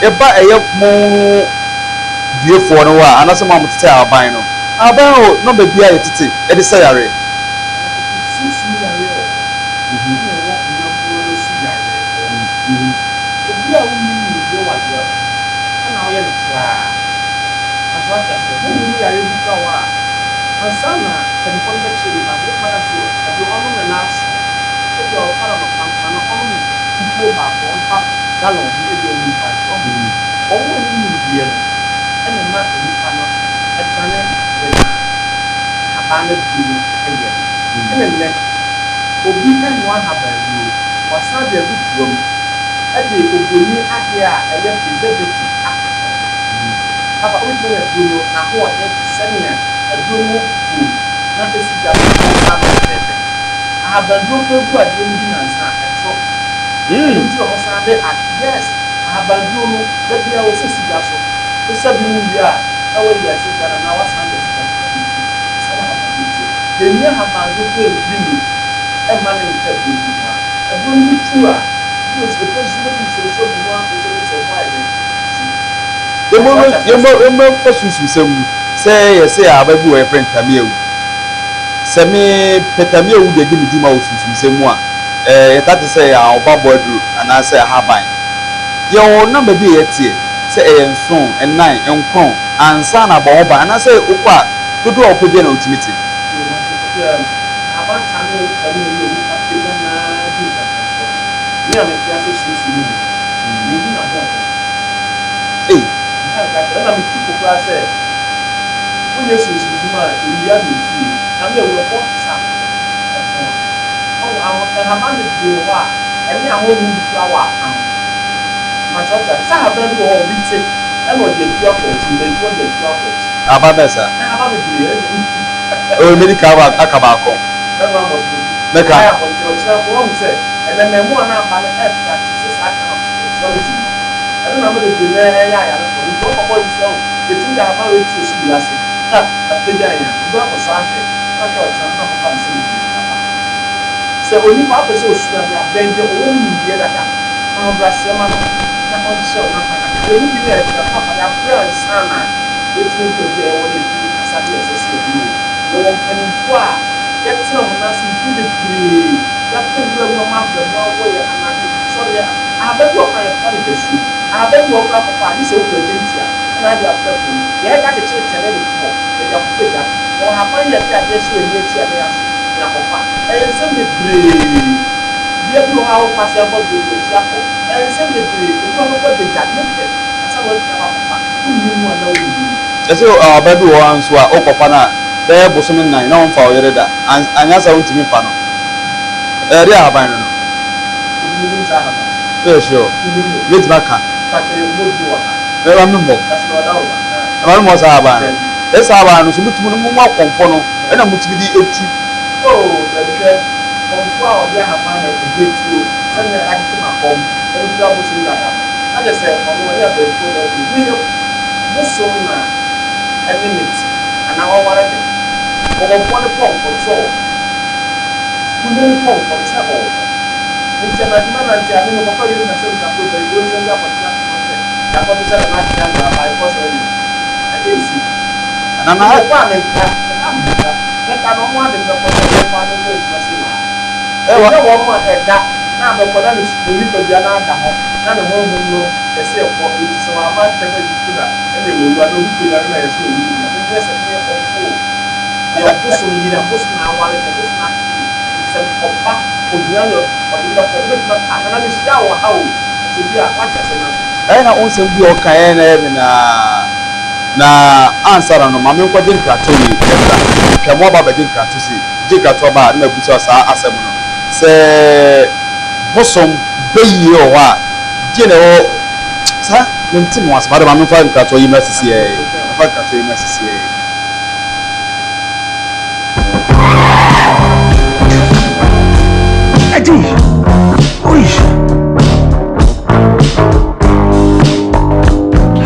Ɛba ɛyɛ mo duafoɔ no hɔ a, anaasɛ mo a motete ahaban no, ahaban wɔ nɔmba bi a yɛtete de sa yareɛ. Sunsum yareɛ wɔ hɔ, ɛna ɛwɔ honam mu ara nso yareɛ wɔ hɔ. Obi a wonnim nimdeɛ wɔ adeɛ ho ɛna ɔyɛ no koraa. Nanso wate aseɛ, honhom mu yareɛ bi koraa wɔ hɔ a, ansa na mpanimfoɔ no bɛkyerɛ nipa no, wobɛtumi aka sɛ aduro ɔnom no nnanson, ebia ɔfa no anɔpa nko ara na ɔnom no kukuo baako, ɔmfa gallon bi ebia ɔnni mfa nhyɛ. Wahu? Wɔn a wɔnnim nimdeɛ no na ɛma nnipa no dane deɛ na ahaban no aduro no yɛ no. Ɛna nnɛ, obi renoa ahabannuro, wasan de agu toa mu de oburoni adeɛ a ɛyɛ preservative aka ho. Papa, wobɛtumi anya aduro no n'ahoɔden te sɛnea aduro no wɔ kukuo mu na ɛsi gya so na wosan no pɛpɛɛpɛ. Ahabannuro koraa gu adeɛ mu di nnansa a, ɛtoro. Ɛno nti na wɔsan de ad, yes, ahabannuro no, da biara wɔ sɛ si gya so. Wosa bi mu wie a, na woayi ase gya no anaa woasan de asi gya so na ɛretu. Saa na ahabannuro teɛ. Yɛnyi ahabannuro koraa mfiri mu mma no nka aduro no ho a, aduro no bi tu a, bi wɔ sɛ ɛpɛ nsuo bɛdu nsuonsuo gu ho afei nso wobɛhu sɛ wo ho ayɛ dɛn? Tu. Yɛmmɔ mfa sunsumsɛm mu sɛ yɛse aba bi wɔ yɛfrɛ no tamiawu. Sɛ me pɛ tamiawu de adi me dwuma wɔ sunsumsɛm mu a, yɛtaa te sɛ ɛyɛ ahobabɔ aduro anaasɛ ahaban. Yɛwɔ nɔmba bi a yɛteɛ sɛ ɛyɛ nson, nnan, nkron ansa na abɔ ho ban anaasɛ wokɔ a dodoɔ a wopɛ biara na wotumi te. Ahaban tamiawu tamiawu yɛ onipa pagya no ara di mpɛmpɛnsoɔ. Me a mete ase sunsum mu no, menhu n'ahoɔden. Ei! Meka no kakra, ɛna metu fo koraa sɛ, wonyɛ sunsum dwuma a, nnua me fie, na me a ɛbɔn te sɛ akokɔ. Ɛbɔn. Ɔho, aho, nhaban bebree wɔ hɔ a, ɛne ahonhom bi koraa wɔ apam. Mpakyɛ wote ase? Sɛ ahaban bi wɔ hɔ a, obi te, ɛna ɔde atu akɔ akyi, mbayifoɔ de atu akɔ akyi. Ahaban bɛn saa? Nhaban bebree, ɛna wotu. Oh, medi kan aka baako. Mɛma abɔ so bɛdu. Mɛka. Ayɛ abɔnten, ɔkyena nko, woahu sɛ, ɛnɛ mmaamua no aba no ɛrepractice saa kind of spirituality no. Ɛno na ama bebree no ara yɛ ayarefoɔ no. Nti wɔkɔbɔ nsu a, oh, yɛtumi de ahaban wei to osu wiase, na apagya yɛn a, obi akɔsɔ ahwɛ, na ahwɛ ɔkyena na akɔfa nsɛm bebree aba. Sɛ onipa apɛ sɛ osua ade a, bɛn deɛ ɔwɔ mu nimdeɛ dada, fa ahobrɛaseɛ ma no, na ɔnkyerɛ wo n'akwan kakra. Yɛn mu bi ne yɛkyerɛ papa, yɛabrɛ ansa na yɛatumi adu baabi a yɛwɔ na yɛtumi kasa deɛ ɛsɛ sɛ yɛyɛ o. Yɛwɔ mpanimfoɔ a yɛtena wɔn nan ase mfeɛ bebree, yɛakɔ nwura mu ama abrɛmo awɔ yɛn anadwo sɔreɛ. Ahaban bi wɔ hɔ koraa a yɛfrɛ no dasuo. Ahaban bi wɔ hɔ koraa kɔfa a, gye sɛ wokura gyentia na ade afra fam. Yɛyɛ de akyekyere kyɛne de to hɔ, yɛde akɔfa gya. Yɛwɔ ahaban yi a yɛde adeɛ hyɛ yɛn ani akyi a na yɛahye na yɛakɔfa. Ɛyɛ nsɛm bebree. Bea bi wɔ hɔ a wokɔ ase akɔ deɛ ɔdi akyi akɔ. Ɛyɛ nsɛm bebree. Obi wɔ hɔ a ɔbɛkɔ gyagya ne pɛ ansa na watumi akɔ akɔfa. Wonnim mu anaa wonnim mu. Yɛse ahaban bi wɔ hɔ nso a wokɔfa no a, bɛyɛ bosome nnan na womfaa wo yere da. Anyɛ saa a wontumi mfa no. Ɛyɛ deɛ ahaban no no. Menim saa ahaban no. Woyɛ sure? Menim no. Mɛtumi aka. Mpakyɛ yɛ mmɔ din wɔ ha. Mɛma me mmɔ. Kasi na ɔda wo ba. Ɛma me mmɔ saa ahaban no. Dabi. Ɛsɛ saa ahaban no so motumi no mo mu akɔmfɔ no ɛna motumi de etu. Oh dabi hwɛ kɔmfɔ a ɔde ahaban na ɛde tuo sɛnea yɛatete makɔm ɛde kura bosom dada no na kyerɛ sɛ ɔno ɔne abayifoɔ na adi meyɛ bosom na ɛne me te anaa ɔware me ɔkɔmfoɔ no pɔnkɔ no sɛ ɔwɔ hɔ. Kunde no pɔnkɔ no sɛ ɔwɔ hɔ. Enti anadwo mɛnante a, me mekɔfa wiem na sɛ meda koro bɛyi onsɛm bi akɔtena ase hɔ sɛ yɛakɔto sɛ Nana Akyea Addo aba ekɔ sɔre deɛ ɛnyɛ nsi. Nana. Mekɔ a menkra, meba a menkra. Mɛka no ɔmo ade mɛkɔ sɛ wɔmfa me nkɔ adwuma sei wɔ ha. Ɛnyɛ wɔn a ɛda na mɛkɔ na ne nipadua no ada hɔ na ne honhom no yɛse ɛkɔ enti sɛ wamma ntɛm antutu na ɛne wawu anaa obi kɔnya no na yɛse wawu deɛ. Nyɛ sɛ meyɛ kɔmfo o, meyɛ ɔbosom yere, abosom na aware me, abosom na atete me, nti sɛ ɔba ohia me ɔde me bɛkɔ, wobɛtumi aka, Nana mehyia wo wɔ ha o, nti ebi a woate asɛm no ase. Ɛyɛ na wo nsɛm bi a ɔka ɛyɛ na ɛyɛ me naa. Na ansa na no, ma menkɔgye nkratoɔ wei mmra. Twa mu aba abɛgye nkratoɔ sei. Megye nkratoɔ ba a, na mabisa wo saa asɛm no. Sɛ bosom bɛyie wɔ hɔ a, deɛ na ɛwɔ saa? Mente me ho ase. But ma memfa nkratoɔ yi mmra sisiɛ yi. Memfa nkratoɔ yi mmra sisiɛ yi. Eddie, oi.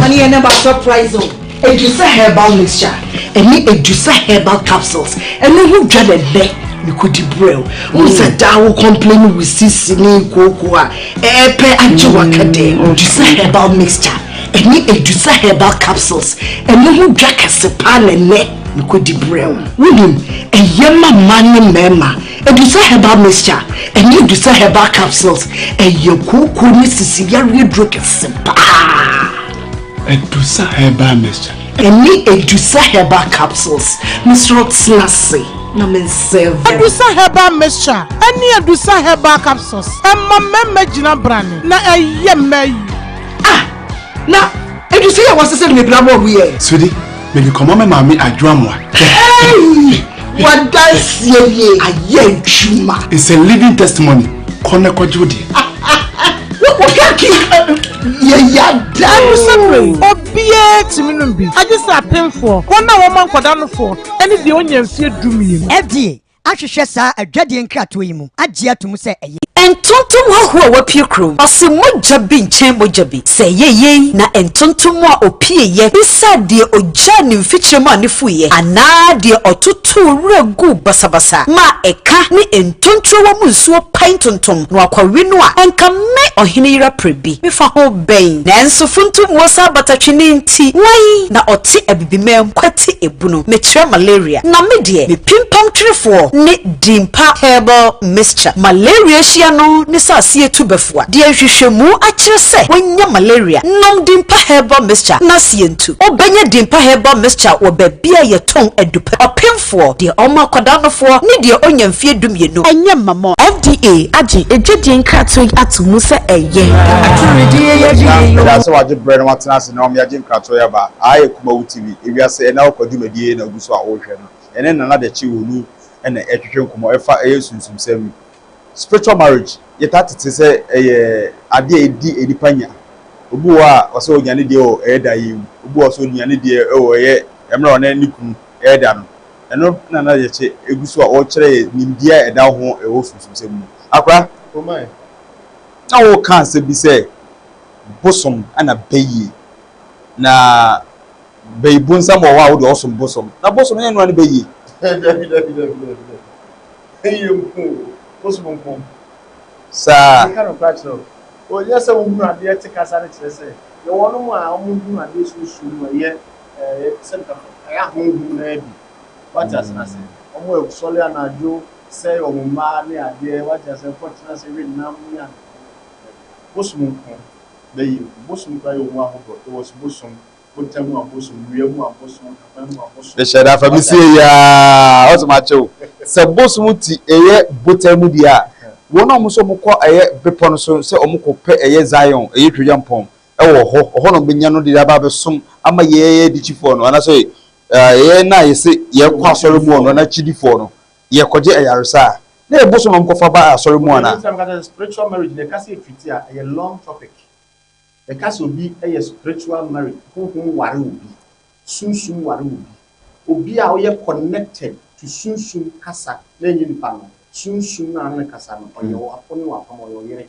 Honey, ɛnɛ ba surprise o. Edusa herbal mixture ɛne Edusa herbal capsules ɛno ho dwa na ɛnɛ mekɔdi brɛ o. Wohu sɛ daa wo complain wo sisi ne kooko a ɛɛpɛ agye waka dɛ. Edusa herbal mixture ɛne Edusa herbal capsules ɛno ho dwa kɛse paa na ɛnɛ mekɔdi brɛ o. Wonim ɛyɛ ma mmaa ne mmarima. Edusa herbal mixture ɛne Edusa herbal capsules ɛyɛ kooko ne sisi yareɛ duro kɛse paa. Edusa herbal mixture. Ɛne Edusa herbal capsules. Mesrɛ wo tena ase na me nserve. Edusa herbal mixture ɛne Edusa herbal capsules ɛma mmarima gyina brane na ɛyɛ mmaa yie. Ah! Na Edusa yi a wɔasesa no mebira ma ɔmo yɛ. Sweetie, mede kɔma me maame Adwoa Amoah. Hey! W'adanseɛ nie ayɛ adwuma. It's a living testimony. Kɔ na kɔgye wo deɛ. Wɔka ki yɛ yada. Ɛno bere yi, obiara tumi nom bi, agye sɛ apemfoɔ, wɔn a wɔma nkwadaa nofoɔ, ne deɛ ɔnya mfeɛ dumienu. FDA ahwehwɛ saa adwadie nkratoɔ yi mu agye ato mu sɛ ɛyɛ. Ntontom hɔhoɔ a wapue kurom, ɔse mogya bi nkyɛn mogya bi. Sɛ ɛyɛ yei na ntontom a ɔpueeɛ bisaa deɛ ɔgyaa ne mfikyire maa no fuiɛ, anaa deɛ ɔtotoo wura guu basabasa maa ɛka ne ntonturowa mu nsuo pae ntontom na wakɔwe no a, anka me ɔhene yere apere bi mefa ho bɛn? Nanso funtummuo saa batatwene nti, hwan na ɔte Abibiman kwati ebunu? Mekyerɛ malaria. Na me deɛ, me pimpam twerefoɔ ne Dimpa Herbal Mixture. Malaria hyia no ne sɛ aseɛ tu bɛfoa. Deɛ nhwehwɛmu akyerɛ sɛ wanya malaria, nom Dimpa Herbal Mixture na aseɛ ntu. Wobɛnya Dimpa Herbal Mixture wɔ baabi a yɛtɔn adupɛ. Ɔpemfoɔ, deɛ ɔma akwadaa nofoɔ ne deɛ ɔnya mfeɛ dumienu. Ɛnyɛ mma mo. FDA agye adwadie nkratoɔ yi ato mu sɛ ɛyɛ. Na meda sɛ wagye berɛ na watena ase na wama yɛagye nkratoɔ yi aba. Aha yɛ Kumawu TV, ewiase ɛna wokɔ dwumadie na wogu so a worehwɛ no. Yɛne Nana Dakyi Wonu na ɛretwetwe nkɔmmɔ ɛfa ɛyɛ sunsumsɛm yi. Spiritual marriage, yɛtaa tete sɛ ɛyɛ adeɛ a ɛdi nnipa nya. Obi wɔ hɔ a ɔsɛ ɔnya ne deɛ wɔ ɛyɛ da yi mu, obi wɔ hɔ nso ɔnya ne deɛ wɔ ɛyɛ mmerɛ a ɔne ne kunu ɛreda no. Ɛno na Nana Dakyi gu so a ɔrekyerɛ yɛn nimdeɛ a ɛda ho ɛwɔ sunsumsɛm mu. Akora, na woreka asɛm bi sɛ bosom na bayie, na Bayi bonsam wɔ hɔ a wode ɔsom bosom na bosom ɛnyɛ noa ne bayie. Dabi dabi dabi dabi dabi bayie nko o bosom nko. Saa. Meka nokorɛ akyerɛ wo o nyɛ sɛ wohunu adeɛ te kasa no kyerɛ sɛ yɛwɔ wɔnom a wɔhunu adeɛ sunsum mu ɛyɛ ɛɛ sɛ nka ɛyɛ ahonhom no ara bi wate ase no ase wɔn a sɔre anadwo sɛe wɔn mma ne adeɛ wate ase kɔ tena ase we nam ne adeɛ bosom nko bayie nko bosom koraa yɛ wɔn ahodoɔ yɛwɔ so bosom Botan mu abosom, nnua mu abosom, nhaban mu abosom. Mehyɛ da fa me sie yi aa ɔsɛ ma kyɛw sɛ bosom ti ɛyɛ botan mu deɛ a wɔn a wɔn nso wɔn kɔ ɛyɛ bepɔ no so sɛ wɔn kɔ pɛ ɛyɛ Zion ɛyɛ Tweduampɔn ɛwɔ hɔ ɔhɔ na wɔn bɛnya no de aba abɛsom ama yɛyɛ adikyifoɔ no anaasɛ ɛyɛ na yɛsɛ yɛkɔ asɔre mu ɔno anaa kyidifoɔ no yɛkɔgye ayaresa a na yɛ bosom na wɔn kɔfa ba asɔre mu anaa. Spiritual marriage na ɛka sɛ ɛfiti a ɛyɛ long topic. Yɛka sɛ obi yɛ spiritual marriage, honhom ware obi, sunsum ware obi. Obi a ɔyɛ connected to sunsum kasa na ɛnyɛ nipa no, sunsum no a ne no kasa no, ɔyɛ wo wo ne no apam, ɔyɛ wo yere.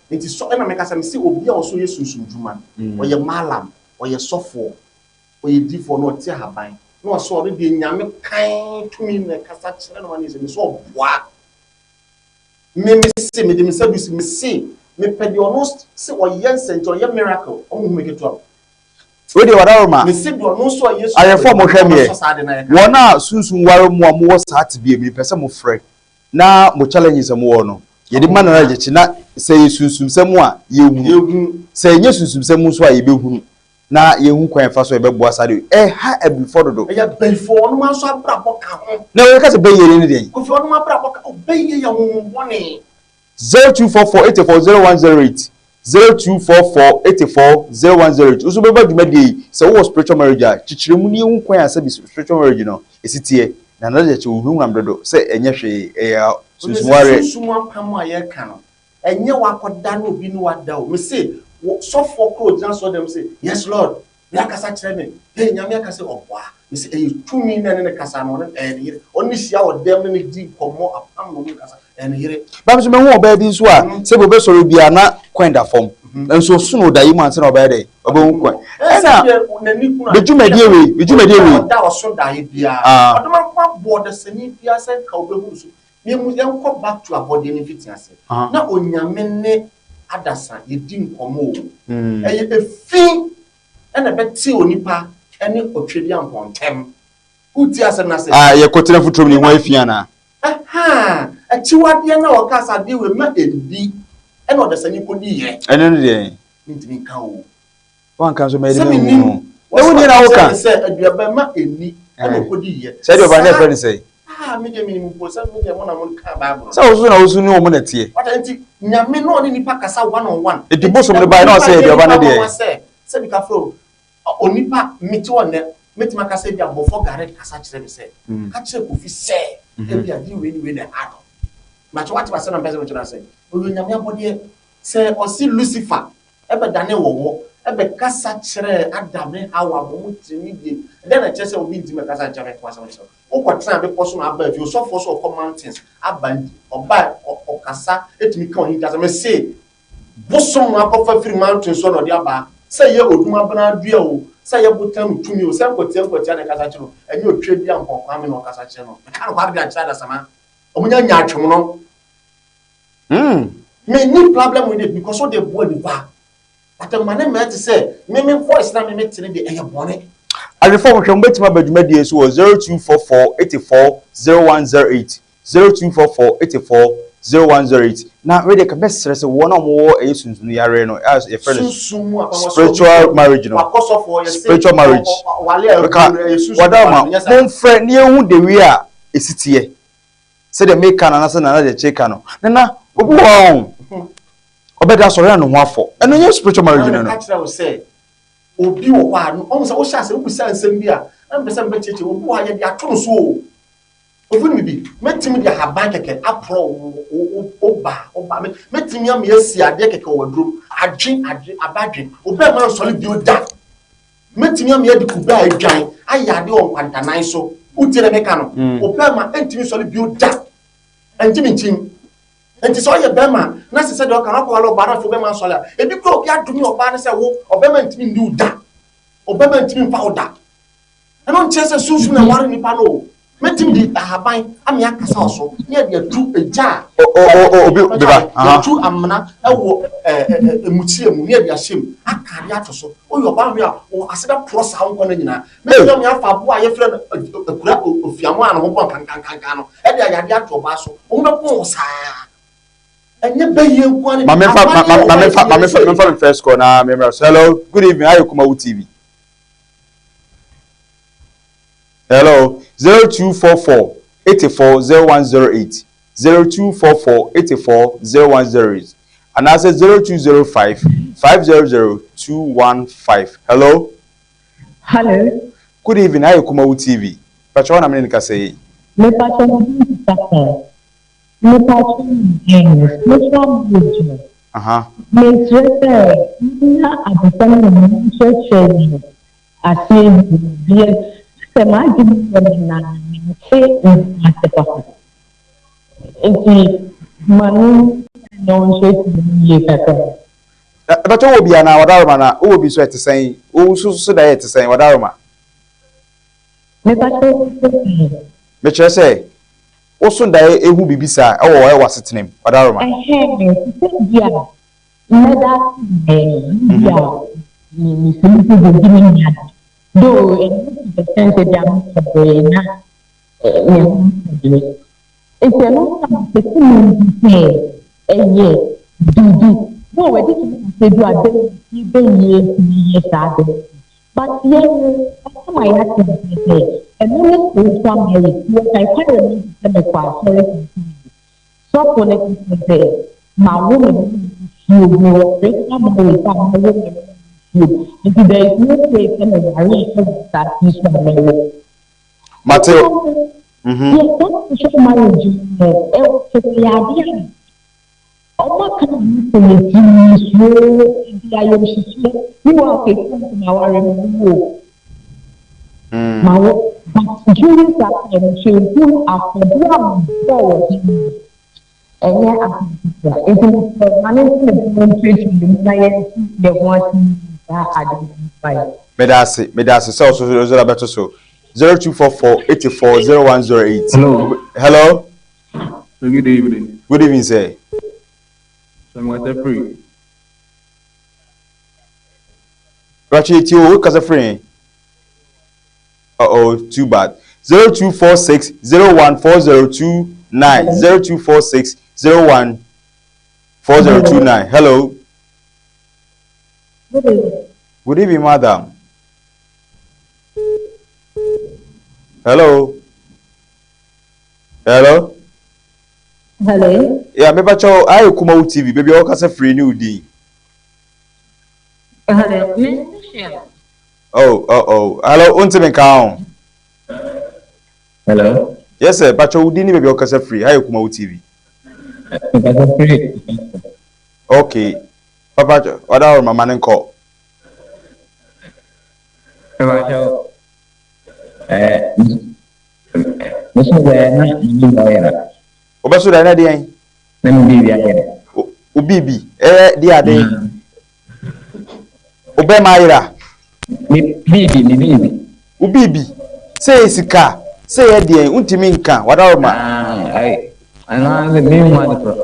Nti sɔ, ɛna meka sɛ mese obi a ɔsɛ ɔyɛ sunsum dwuma, ɔyɛ mallam, ɔyɛ sɔfoɔ, ɔyɛ difoɔ na ɔte ahaban, na ɔsɛ ɔno deɛ Nyame kann tumi na ɛkasa kyerɛ no ma no yɛ sɛ, mese ɔboa. Me me se mede me nsa du si me se mepɛ deɛ ɔno se ɔyɛ nsɛnkyerɛ ɔyɛ miracle ɔmo hu me ketewa o. Wei deɛ wadaroma. Me se deɛ ɔno nso ɔyɛ su Ayɛfo a mohwɛ meɛ, ɔbɛsɔ saa ade no ayɛ ka. wɔn a sunsum ware mo a mowɔ saa tebea mu yi, mepɛ sɛ mofrɛ na mo challenges a mowɔ no, yɛde ma Nana Gyakye na sɛ ɛyɛ sunsumsɛm a, yɛhunu. Yɛhu. Sɛ ɛnyɛ sunsumsɛm nso a, yɛbɛhunu. Na yɛhu kwan yɛfa so yɛbɛboa saa de ɛha abibifoɔ dodo. Ɛyɛ bayifoɔ, ɔnom nso abrabɔ ka ho. Na wɔka sɛ bɛyie ne deɛn? Kofi, ɔnom abrabɔ ka ho. Bɛyie yɛ honhom bɔne. 0244 84 0108, 0244 84 0108. Nso bɛba dwumadie yi sɛ wowɔ spiritual marriage a, kyekyere mu ne yɛhu kwan a sɛbi spiritual marriage no ɛsi teɛ. Na nana deɛ kyɛ wohunahuna me dodo sɛ ɛnyɛ hwee, ɛyɛ sunsum awareɛ. Sunsum apam a yɛka no, ɛnyɛ wakɔda na obi ne wada o. Mese sɔfoɔ korɔ ogyina sɔɔ dɛm sɛ, "Yes Lord, me akasa kyerɛ me, hey, Nyame aka sɛ ɔboa." Mese ɛyɛ tumi na ɛne ne kasa no, ɔne ɛyɛ ne yere. Ɔne ne hyia wɔ dɛm ne ne di nkɔmmɔ apam na ɔne kasa, ɛyɛ ne yere. Bam so mehu ɔbaa bi nso a sɛ ɔbɛsɔre biara na kwan da fam, nso ɔso no da yi mu ansa na ɔbɛyɛ dɛ ɔbɛhu kwan. Ɛna bedwumadie wei, bedwumadie wei. Ɔda ɔso daeɛ biara, ɔdɔm akɔ abɔ ɔdasani biara sɛ nka ɔbɛhu so. Yɛmu yɛnkɔ back to abɔdeɛ no mfiti ase na Onyame ne adasa yɛdi nkɔmmɔ o. Ɛyɛ efi ɛna ɛbɛte onipa ɛne ɔtwɛdi ampɔntɛm. Wotie asɛm no ase? A yɛkɔtena foturom ne ho afi anaa? Akyiwadeɛ na ɔka sɛ adeɛ wei ma ɛndi, ɛna ɔdasani kɔdiiɛ. Ɛno no deɛ? Mentumi nka o. Wanka nso mɛde sɛ mahu menim no na wonni na woka sɛ aduaba ma ɛnni, ɛna ɔkɔdiiɛ. Sɛ aduaba no yɛfrɛ no sɛ? Ah, me deɛ menim mpo sɛ me deɛ mo na mo ka Bible. Sɛ woso na woso ne wɔ mo na teɛ. Wata nti Nyame na ɔne nipa kasa one on one. Enti bosom no bae na ɔsɛ aduaba no deɛ? Sɛ sɛbi ka frɛ o, onipa mete hɔ nnɛ, mɛtumi aka sɛ bi abɔfo gare kasa kyerɛ me sɛ ka kyerɛ Kofi sɛ ebi ade wei ne wei na ɛha no. Makyɛ wate wasɛ na mpɛ sɛ mekyerɛ sɛ ɔyɛ Onyame abɔdeɛ. Sɛ ɔse Lucifer ɛbɛdane wɔwɔ ɛbɛkasa kyerɛ Adam ne Hawa ma ɔmo tiri die, ɛdɛn na kyerɛ sɛ obi ntumi ɛkasa nkyerɛ me nko asɛm kyerɛ wokɔtena bepɔ so na aba afie? Osɔfoɔ so ɔkɔ mountains aba nti ɔba ɔkasa ɛtumi ka ɔhin kasa. Mese bosom no akɔfa firi mountain so na ɔde aba, sɛ yɛ odum abena dua o, sɛ yɛ botan tumi o, sɛ nkɔtia nkɔtia na ɛkasa kyerɛ no, ɛnyɛ otwa bi a mpɔnkwa na ɔkasa kyerɛ no. Meka no kware de akyerɛ adasama ɔmo nya nya atwom no. Me ni problem with it because ɔde boa nipa, but ma ne mɛ te sɛ me voice na me te ne de ɛyɛ bɔne. Ahwɛfo a wɔhwɛ mo bɛtumi aba dwumadie so wɔ 0244 84 0108, 0244 84 0108. Na wei deɛ ka bɛsrɛ sɛ wɔn a wɔwɔ ɛyɛ sunsum yare no a yɛfrɛ no spiritual marriage no, spiritual marriage ka wɔda ma momfrɛ ne yɛhu de a ɛsi teɛ sɛdeɛ meka no anasɛ nana deɛ kyerɛ ka no. Nana, obi wɔ hɔ ɔbɛda sɔre a ne ho afɔ, ɛno nyɛ spiritual marriage no. Ka kyerɛ wo sɛ obi wɔ hɔ a ɔmo sɛ wohyɛ ase wobisa nsɛm bi a na mpɛ sɛ mbɛkyerɛkyerɛ. Obi wɔ hɔ a yɛde ato no so o. Obi no bi mɛtumi de ahaban kɛkɛ aporɔ wo ba wo ba, mɛtumi ama yɛasi adeɛ kɛkɛ wɔ adurom adwe adwe abadwe obɛma nsɔre bio da. Mɛtumi ama yɛde kube a adwan ayɛ adeɛ wɔ nkwantanan so. Wotie na meka no, obɛma ɛntumi nsɔre bio da, ɛntumi nkyim. Nti sɛ ɔyɛ bɛrima na sɛ sɛdeɛ ɔka no ɔkɔwale ɔbaa no, afei ɔbɛma nsɔre a, ebi kura obi adome ɔbaa no sɛ wo ɔbɛma ntumi nni wo da, ɔbɛma ntumi mfa wo da. Ɛno nkyerɛ sɛ sunsun na ɛware nipa no o. Mɛtumi de ahaban ame akasa wɔ so ne yɛde atu egya a obi beba yɛtu amena ɛwɔ ɛɛ emukyia mu ne yɛde ahyɛ mu aka ade ato so. Oyɛ ɔbaa hwɛ a wɔ ase bɛ porɔ saa nkɔ no nyinaa. Mɛtumi ame afa aboa a yɛfrɛ no akura ofiamo a ne ho bɔ nkankankankan no ɛde ayade ato ɔbaa so, wɔn bɛ pɔn wɔ saa. Ɛnyɛ bɛyie nko ne. Maame fa, maame fa, maame fa, maame fa mi first call na mɛmra so. Hello, good evening, ayi Kumawu TV. Hello, 0244 84 0108, 0244 84 0108 anaasɛ 0205 500 215. Hello. Hello. Good evening, ayi Kumawu TV. Pàtó wọn na mi ní kasa yi. Mepatwa mo bi sasa. Mepatwa spiritual marriage no. Mesrɛ sɛ na abɔfra no na mo nkyerɛkyerɛ no aseɛ bia sɛ maagye mu wɔ no na mente ase papa. Nti ma no na ɔnkyerɛkyerɛ mu yie kakra. Ɛbɛtɔ wɔ bi anaa wadaroma na wowɔ bi so ɛte sɛn? Wo so so da yɛ ɛte sɛn, wadaroma? Mepatwa. Mekyerɛ sɛ woso daeɛ ehu biribi saa ɛwɔ asetena mu, wadaroma? Ɛhɛn, sɛ bi a mmɛda bi a mesɛm sɛ biribi ne nya do ɛno to the sense bi a mekɔbɔɛ na me ho deɛ nti ɛno na mepɛ sɛ mehu sɛ ɛyɛ biribi no wɔde tumi sɛ bi a bɛyie bɛyie tumi yɛ saa de. But yɛn no, ɔka ma yɛate aseɛ sɛ ɛno ne spiritual marriage. Yɛkae kwaeɛ no nti sɛ mekɔ asɔre sometimes. Sɔfo no ka kyerɛ sɛ mawo me ho nsuo, mewɔ spiritual marriage a mawo me ho nsuo. Nti there is no way sɛ meware wɔ asase yi so a mɛwo. Mate. Yɛ saa spiritual marriage no, ɛwɔ sɛ yɛ adeɛ a Wɔaka ho sɛ yɛti nsuo de ayamhyehyeɛ bi wɔ akɛseɛ nso ma ware ma wo o ma wo but during that time hwɛ hu afɔdeɛ a mebɔɔ wɔ ho no ɛnyɛ asɛm ketewa nti mesrɛ ma ne nto ne bo ntuatua yɛn mu na yɛnte yɛn ho ase yie saa ade no mfae. Meda ase, meda ase sɛ ɔso ɔso abɛto so. 0244 84 0108. Hello. Hello. So good evening. Good evening, sir. So I'm kasa free. Rachi ti o kasa free. Uh oh, too bad. 0246 014029 0246 014029. Hello. Good evening. Good evening, madam. Hello. Hello. Hello. Yeah, me bacho ayi Kumawu TV. Baby, o kasa free ni udin. Hello. Me share. Oh, oh, oh. Hello, unti me ka Hello. Yes sir, bacho udin ni baby o kasa free. Ayi Kumawu TV. Kasa free. Okay. Papa, oda mama ne nko. Bacho. Eh, Meso daeɛ na me biribi ayera. Wobɛso daeɛ na deɛn? Na me biribi ayera. Wo biribi ɛyɛ deɛ ade? Wo bɛrima ayera? Me biribi, me biribi. Wo biribi sɛ yɛ sika sɛ yɛ deɛn wontumi nka wadaroma. Anaasɛ menhu ade korɔ.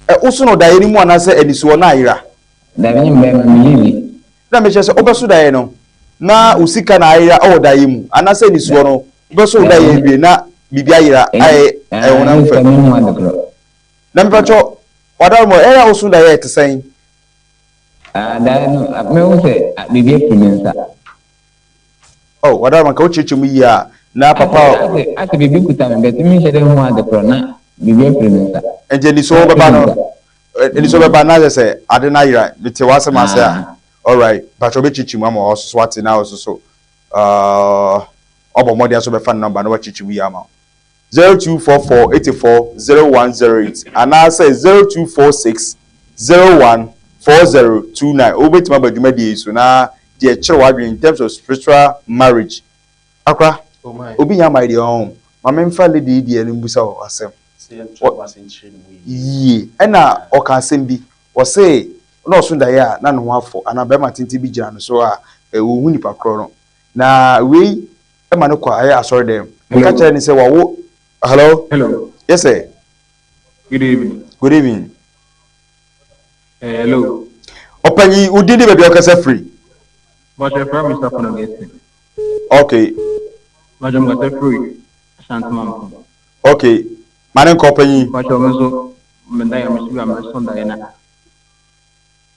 Ɛ woso no daeɛ no mu anaasɛ anisoɔ na ayera? Dabi nye mbɛrima me biribi. Na mekyerɛ sɛ wobɛso daeɛ no na wo sika na ayera wɔ daeɛ mu anaasɛ anisoɔ no wobɛso wo daeɛ awie na biribi ayera ayɛ ɛhonam fam. Na mepakyɛ wadaro mɔ ɛyɛ a woso daeɛ ɛte sɛn? Daeɛ no mehu sɛ biribi afiri me nsa. Oh wadaro mɔ nka wokyerɛkyerɛ mu yie a na papa. Asɛ biribi kuta me bɛtumi nhyɛ dɛ hu ade korɔ na biribi afiri me nsa. Nti anisoɔ bɛba no anisoɔ bɛba na ayɛ sɛ ade no ayera mete w'asɛm ase a alright mpakyɛ wobɛkyekye mu ama ɔso so ate na ɔso so ɔbɔ mmɔden nso bɛfa ne nɔmba na wakyekye mu yie ama wo 0244 84 0108 anaasɛ 0246 01 4029 wobɛtumi aba dwumadie yi so na deɛ ɛkyerɛ w'adwene in terms of spiritual marriage akora obi nya ama deɛ ɔho ma memfa lady yi deɛ no mbusa wɔ asɛm yie ɛna ɔka asɛm bi ɔse na ɔso daeɛ a na ne ho afɔ anaa bɛrima tenten bi gyina no so a ɔhu nipa korɔ no na wei ma no kɔ ayɛ asɔre dɛm ka kyerɛ ne sɛ wawo. Hello. Hello. Yes sir. Good evening. Good evening. Hello. Ɔpanyin wo din de baabi a ɔkasa firi? Bàtchɛ fira Mr. Pono Augustine. Okay. Bàtchɛ mo kasa firi Ashanti Mampong. Okay. Ma ne nkɔ ɔpanyin. Bàtchɛ mo nso mo da yɛ mo si bi a mo so da yɛ na.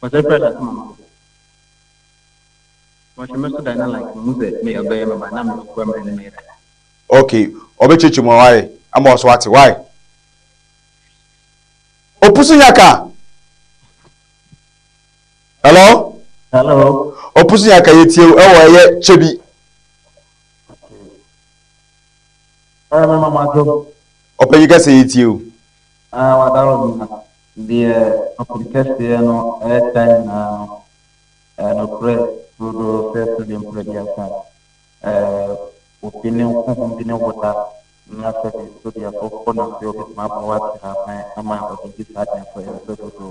Kasa firi Ashanti Mampong. Bàtchɛ mo so da yɛ na like mo sɛ me ɔbɛyɛ me ba na me kura me ne me yɛ. Okay. Ɔbɛkyekye mu why ama ɔso ate why. Opusu nyaka. Hello. Hello. Opusu nyaka yɛ tie ɛwɔ ɛyɛ kyɛ bi. Ɛɛ mama ma to. Ɔpanyin kɛse yɛ tie o. Aa wadaro bi na deɛ ɔpɛn kɛseɛ no ɛɛka nyinaa no ɛɛ nokorɛ dodo sɛ sɛdeɛ mprɛduasa ɛɛ obi ne honhom bi ne wo da na sɛbi sɛdeɛ ɔkɔ na sɛ ɔbɛtumi aboa wate aban ama ɔde di saa deɛ nso ɛsɛ dodo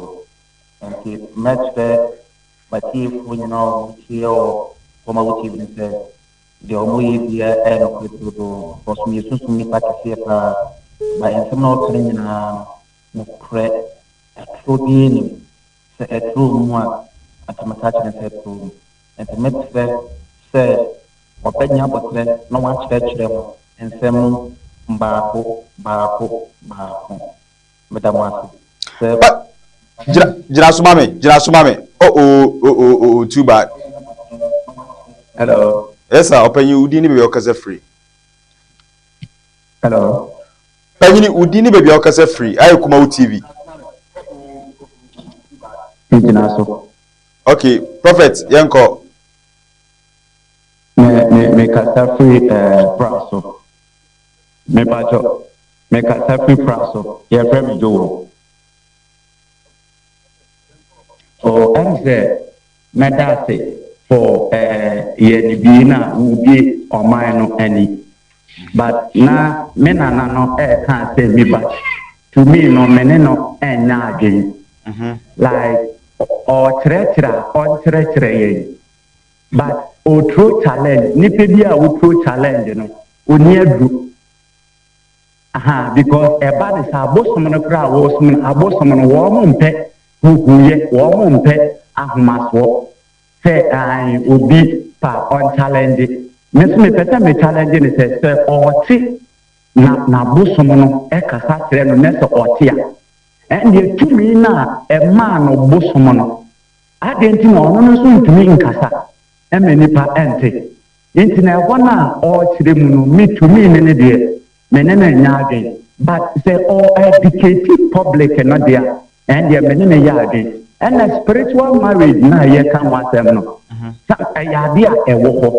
nti mɛkyerɛ matiefoɔ nyinaa a wɔtie wɔ Kumawu TV no sɛ deɛ wɔyɛ biara ɛyɛ nokorɛ dodo bɔsom yɛ sunsum nipa kɛseɛ paa ba nsɛm na ɔka no nyinaa no nokorɛ ɛtoro biara nim sɛ ɛtoro mu a anka mɛka kyerɛ sɛ ɛtoro mu nti mɛkyerɛ sɛ ɔbɛnya abɔtrɛ na wakyerɛkyerɛ mo nsɛm no baako baako baako meda mo ase sɛ Gyina gyina so ma me gyina so ma me oh oh oh oh oh too bad. Hello. Yes sir, ɔpanyin wo din ne baabi a wokasa firi. Hello. Panyin wo din ne baabi a wokasa firi. Ayɛ Kumawu TV. Gyina so. Okay, prophet yɛnkɔ. Me me me kasa firi ɛɛ eh, pra so. Me pakyɛ me kasa firi pra so. Yɛfrɛ me Joel. Oh, ɛm sɛ mɛda ase for eh, yɛ nibie no a wobie ɔman no ani. But na me nana no ɛɛka asɛm bi but to me no me ne no ɛnyɛ adwen. Like ɔɔkyerɛkyerɛ a ɔnkyerɛkyerɛ yɛn but ɔɔturo challenge, nipa bi a woturo challenge no ɔni aduro. Ahaa because ɛba no sɛ abosom no koraa a wɔresom no abosom no wɔn mpɛ huhuyɛ wɔn mpɛ ahomasoɔ sɛ ae obi pa ɔnchallenge me nso mepɛ sɛ me challenge no sɛ sɛ ɔte na n'abosom no ɛkasa kyerɛ no na sɛ ɔte a ɛndeɛ tumi no a ɛmaa no bosom no adɛn nti na ɔno no nso ntumi nkasa ɛma nipa ɛnte Nti na ɛhɔ no a ɔrekyerɛ mu no me to me ne no deɛ me ne no nyɛ adwen but sɛ ɔ educate public no deɛ a ɛndeɛ me ne no yɛ adwen. Ɛna spiritual marriage no a yɛka ho asɛm no sa ɛyɛ adeɛ a ɛwɔ hɔ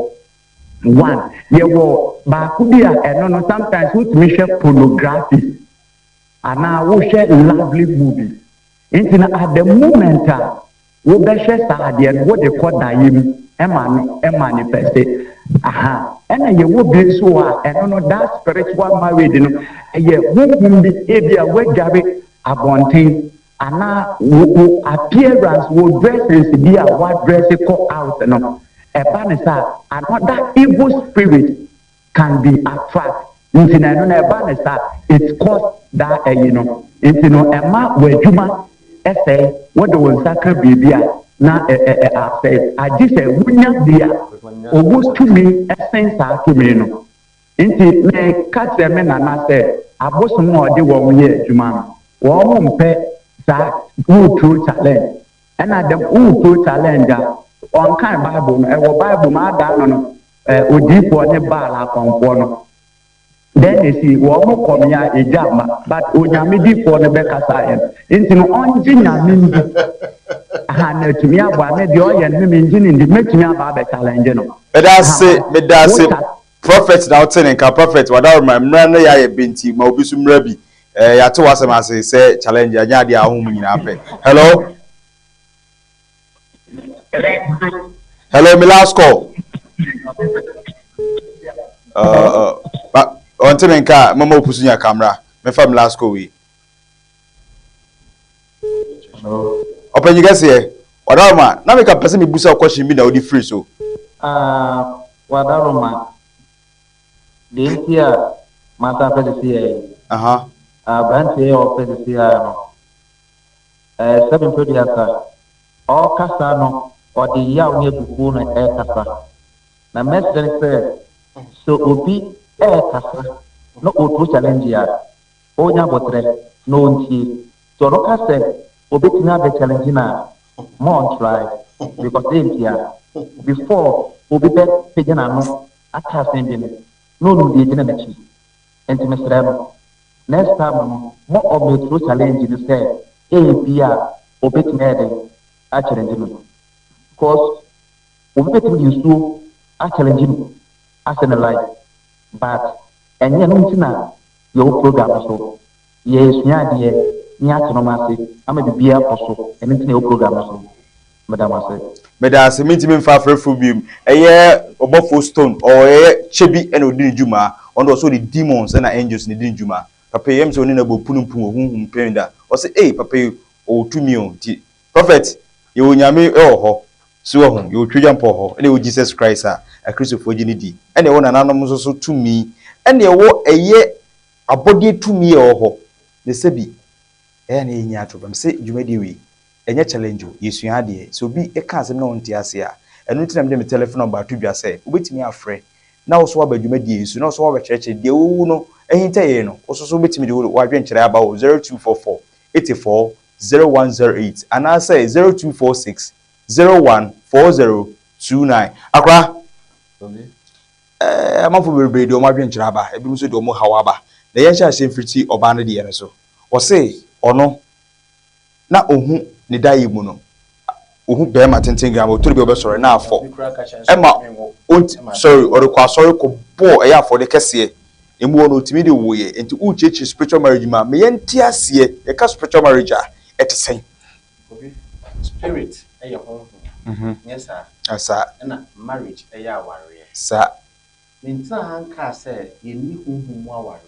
one yɛwɔ baako bi a ɛno no sometimes wotumi hwɛ pornography anaa wohwɛ lovely movies nti na at the moment a Wobɛhwɛ saa adeɛ no wode kɔ daeɛ mu ma no manifeste aha ɛna yɛwɔ bi nso wɔ a ɛno no that spiritual marriage no ɛyɛ honhom bi ebi a woadware abɔnten anaa wo wo appearance wo dressings bi a woadress kɔ out no ɛba ne saa another evil spirit can be attract nti na ɛno no ɛba no saa it cause that ɛyi no nti no ɛma w'adwuma ɛsɛe wode wo nsa ka biribi a na ɛ ɛ ɛ asɛe agye sɛ wonya bi a ɔwɔ tumi ɛsen saa tumi no nti meka kyerɛ me nana sɛ abosom a ɔde wɔn yɛ adwuma no wɔn mpɛ saa woturo challenge ɛna dɛm woturo challenge a ɔnkan bible no ɛwɔ bible mu adaa no no Eh, odiyifoɔ ne Baal akɔmfoɔ no. Dɛn na esii? Wɔn kɔm ya egya mma, but Onyame difoɔ no bɛkasa yɛn. Nti no, ɔngye Nyame ndi. Aha, na atumi aboa me deɛ ɔyɛ no, me mengye no ndi, mɛtumi aba abɛ challenge no. Meda Aha, ase, but meda ase. wo cha. Prophet na wote ne nka, Prophet, wadaworoma, mmra na yɛayɛ bɛ nti, ma obi so mmra bi. Eh, yɛate w'asɛm ase sɛ challenge anyɛ adeɛ a honhom nyinaa pɛ. Hello? Hello, my last call. Ɔnte me nka a mama opusu nya kamera mefa me last call wei. Ɔpanyin kɛseɛ wadaroma na meka pɛ sɛ mebusa question bi na wode firi so. Ah, wadaroma deɛ nti a masan pɛ sisi yɛ yi. Aberanteɛ yɛ ɔpɛ sisi yɛ no. Ɛɛ, sɛbe mprɛ duasa, ɔrekasa no, ɔde yaw ne abufuo na ɛrekasa. Na mɛsrɛ no sɛ, sɛ obi rekasa na ɔretu challenge a, ɔnya aboterɛ na ɔntie. Sɛ ɔno ka sɛ ɔbɛtumi abɛ challenge no a, ma ɔntry. Because dɛn ntia? Before obi bɛpagya n'ano aka asɛm bi no, na ɔnim deɛ ɛgyina n'akyi. Nti mesrɛ no, next time no mo ɔmɛturo challenge no sɛ ebia obetumi ayɛ dɛn a challenge no cause obi betumi de nsuo a challenge no asɛ ne life but ɛnyɛ no nti na yɛwɔ program no so yɛsua adeɛ ne yɛate nɔɔma ase ama biribiara akɔ so ɛno nti na yɛwɔ program no so meda mo ase. Meda ase mentumi mfa afrɛfo biom ɛyɛ ɔbɔfo stone ɔyɛ kyɛ bi ɛna ɔdi ne dwuma ɔno de ɔsɛ ɔde demons ɛna angels na ɛdi ne dwuma papa yi ɛm sɛ ɔne no abɔ punu mpun wɔ honhom pɛn da ɔsɛ ei papa yi ɔwɔ tumi o nti prophet yɛwɔ nyame ɛwɔ hɔ so wahu yɛwɔ twagyampɔ wɔ hɔ ɛna ɛwɔ Jesus Christ a akristofoɔ gye ne di ɛna ɛwɔ nananom nso so tumi ɛna ɛwɔ ɛyɛ abɔdeɛ tumi ɛwɔ hɔ ne sɛbi ɛyɛ na yɛnyɛ ato bɛm sɛ dwumadie wei Ɛnyɛ challenge o, yɛsua adeɛ. Sɛ obi ka asɛm na wonte aseɛ a, ɛno nti na mede me telephone number ato dwa sɛ wobɛtumi afrɛ na wo nso woaba dwumadie yi so na wo nso woabɛkyerɛkyerɛ deɛ wowu no ahinta yei no, wo nso so wobɛtumi de w'adwenkyerɛ aba wɔ 0244 84 0108 anaasɛ 0246 01 40 29. Akora! Ɛɛ, amanfoɔ bebree de wɔn adwenkyerɛ aba, ebinom nso de wɔn haw aba. Na yɛnhyɛ aseɛ mfiri ɔbaa no deɛ no so. Ɔse ɔno, na ɔhu ne daeɛ mu no, ɔhu barima tenten gram, ɔtɔ bi a ɔbɛsɔre na afɔ. Ɛma ɔnti, sorry, ɔde kɔ asɔre kɔ bɔɔ ɛyɛ afɔde kɛseɛ. Emu hɔ no, ɔtumi de woeɛ. Nti worekyerɛkyerɛ spiritual marriage mu a, ma yɛnte aseɛ, yɛka spiritual marriage a, ɛte sɛn? Kofi, spirit yɛ honhom, nyɛ saa? Saa. Ɛna marriage yɛ awareɛ. Saa. Mentenaa ha nkaa sɛ yɛnni honhom mu awareɛ.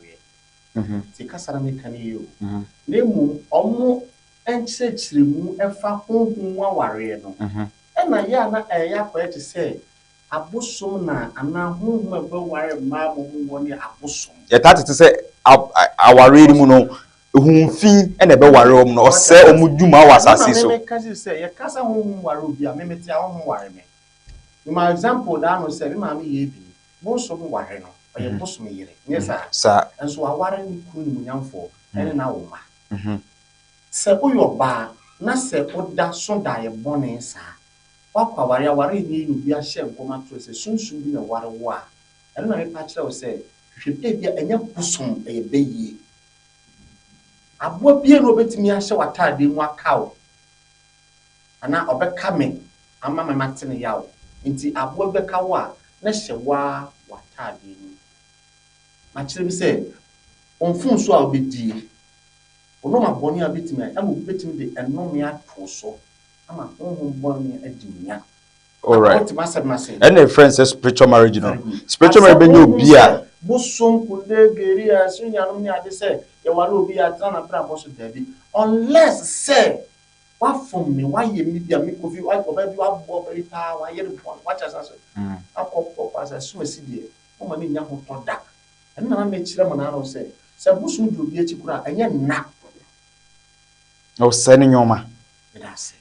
Tie kasa na meka no yie o. Na mmom wɔn nkyerɛkyerɛmu ɛfa honhom mu awareɛ no, ɛna yɛ a na ɛyɛ akɔyɛ te sɛ abosom na anaa honhom a ɛbɛware mmaa ma wɔn wɔ ne abosom. Yɛtaa tete sɛ awareɛ no mu no, honhom fi na ɛbɛware wɔn no, ɔsɛe wɔn dwuma wɔ asase so. Ɛno na meme ka si sɛ, yɛka sɛ honhom ware obi a, meme te a honhom ware me. Mema example daa no sɛ, me maame yɛ bi, bosom ware no, ɔyɛ bosom yere, nyɛ saa? Saa. Nso waware ne kunu nimuonyamfoɔ ɛne no awo mma. Sɛ woyɛ ɔbaa na sɛ woda so daeɛ bɔne saa, woakɔ aware, aware nyɛ yi na obi ahyɛ nkɔm ato wo sɛ sunsum bi na ɛware wo a, ɛno na mepa kyerɛ wo sɛ hwehwɛ mu, ebia ɛnyɛ bosom, ɛyɛ bayie. Aboa biara na obetumi ahyɛ w'ataadeɛ mu aka wo anaa ɔbɛka me ama me mate ne yaw. Nti aboa bi bɛka wo a, na hyɛ wo ara w'ataadeɛ no mu. Makyerɛ bi sɛ, wo mfomsoɔ a wobɛdie, wo nnoɔma bɔne a wobɛtumi ayɛ ama obi bɛtumi de nnome ato wo so ama honhom bɔne adi wo nya. Alright. Wote m'asɛm no ase? Ɛna ɛfrɛ no sɛ spiritual marriage no. Very good. Spiritual marriage bɛnyɛ obi a. Bosom, kunde, geri, ɛso nuanom ne ade sɛ yɛware obi a atena n'abrabɔ so daabi. Unless sɛ wafom me, wayɛ me bi a me Kofi, ɔbaa bi wabɔ ɔbaa bi paa, wayɛ no bɔne, wakyɛ asa so. Akɔ kɔ kɔ asa so asi deɛ, woma no nnya ahotɔ da. Ɛno na na mekyerɛ mo naano sɛ, sɛ bosom di obi akyi koraa a, ɛnyɛ nna. Na ɔsɛe ne nneɛma. Meda ase.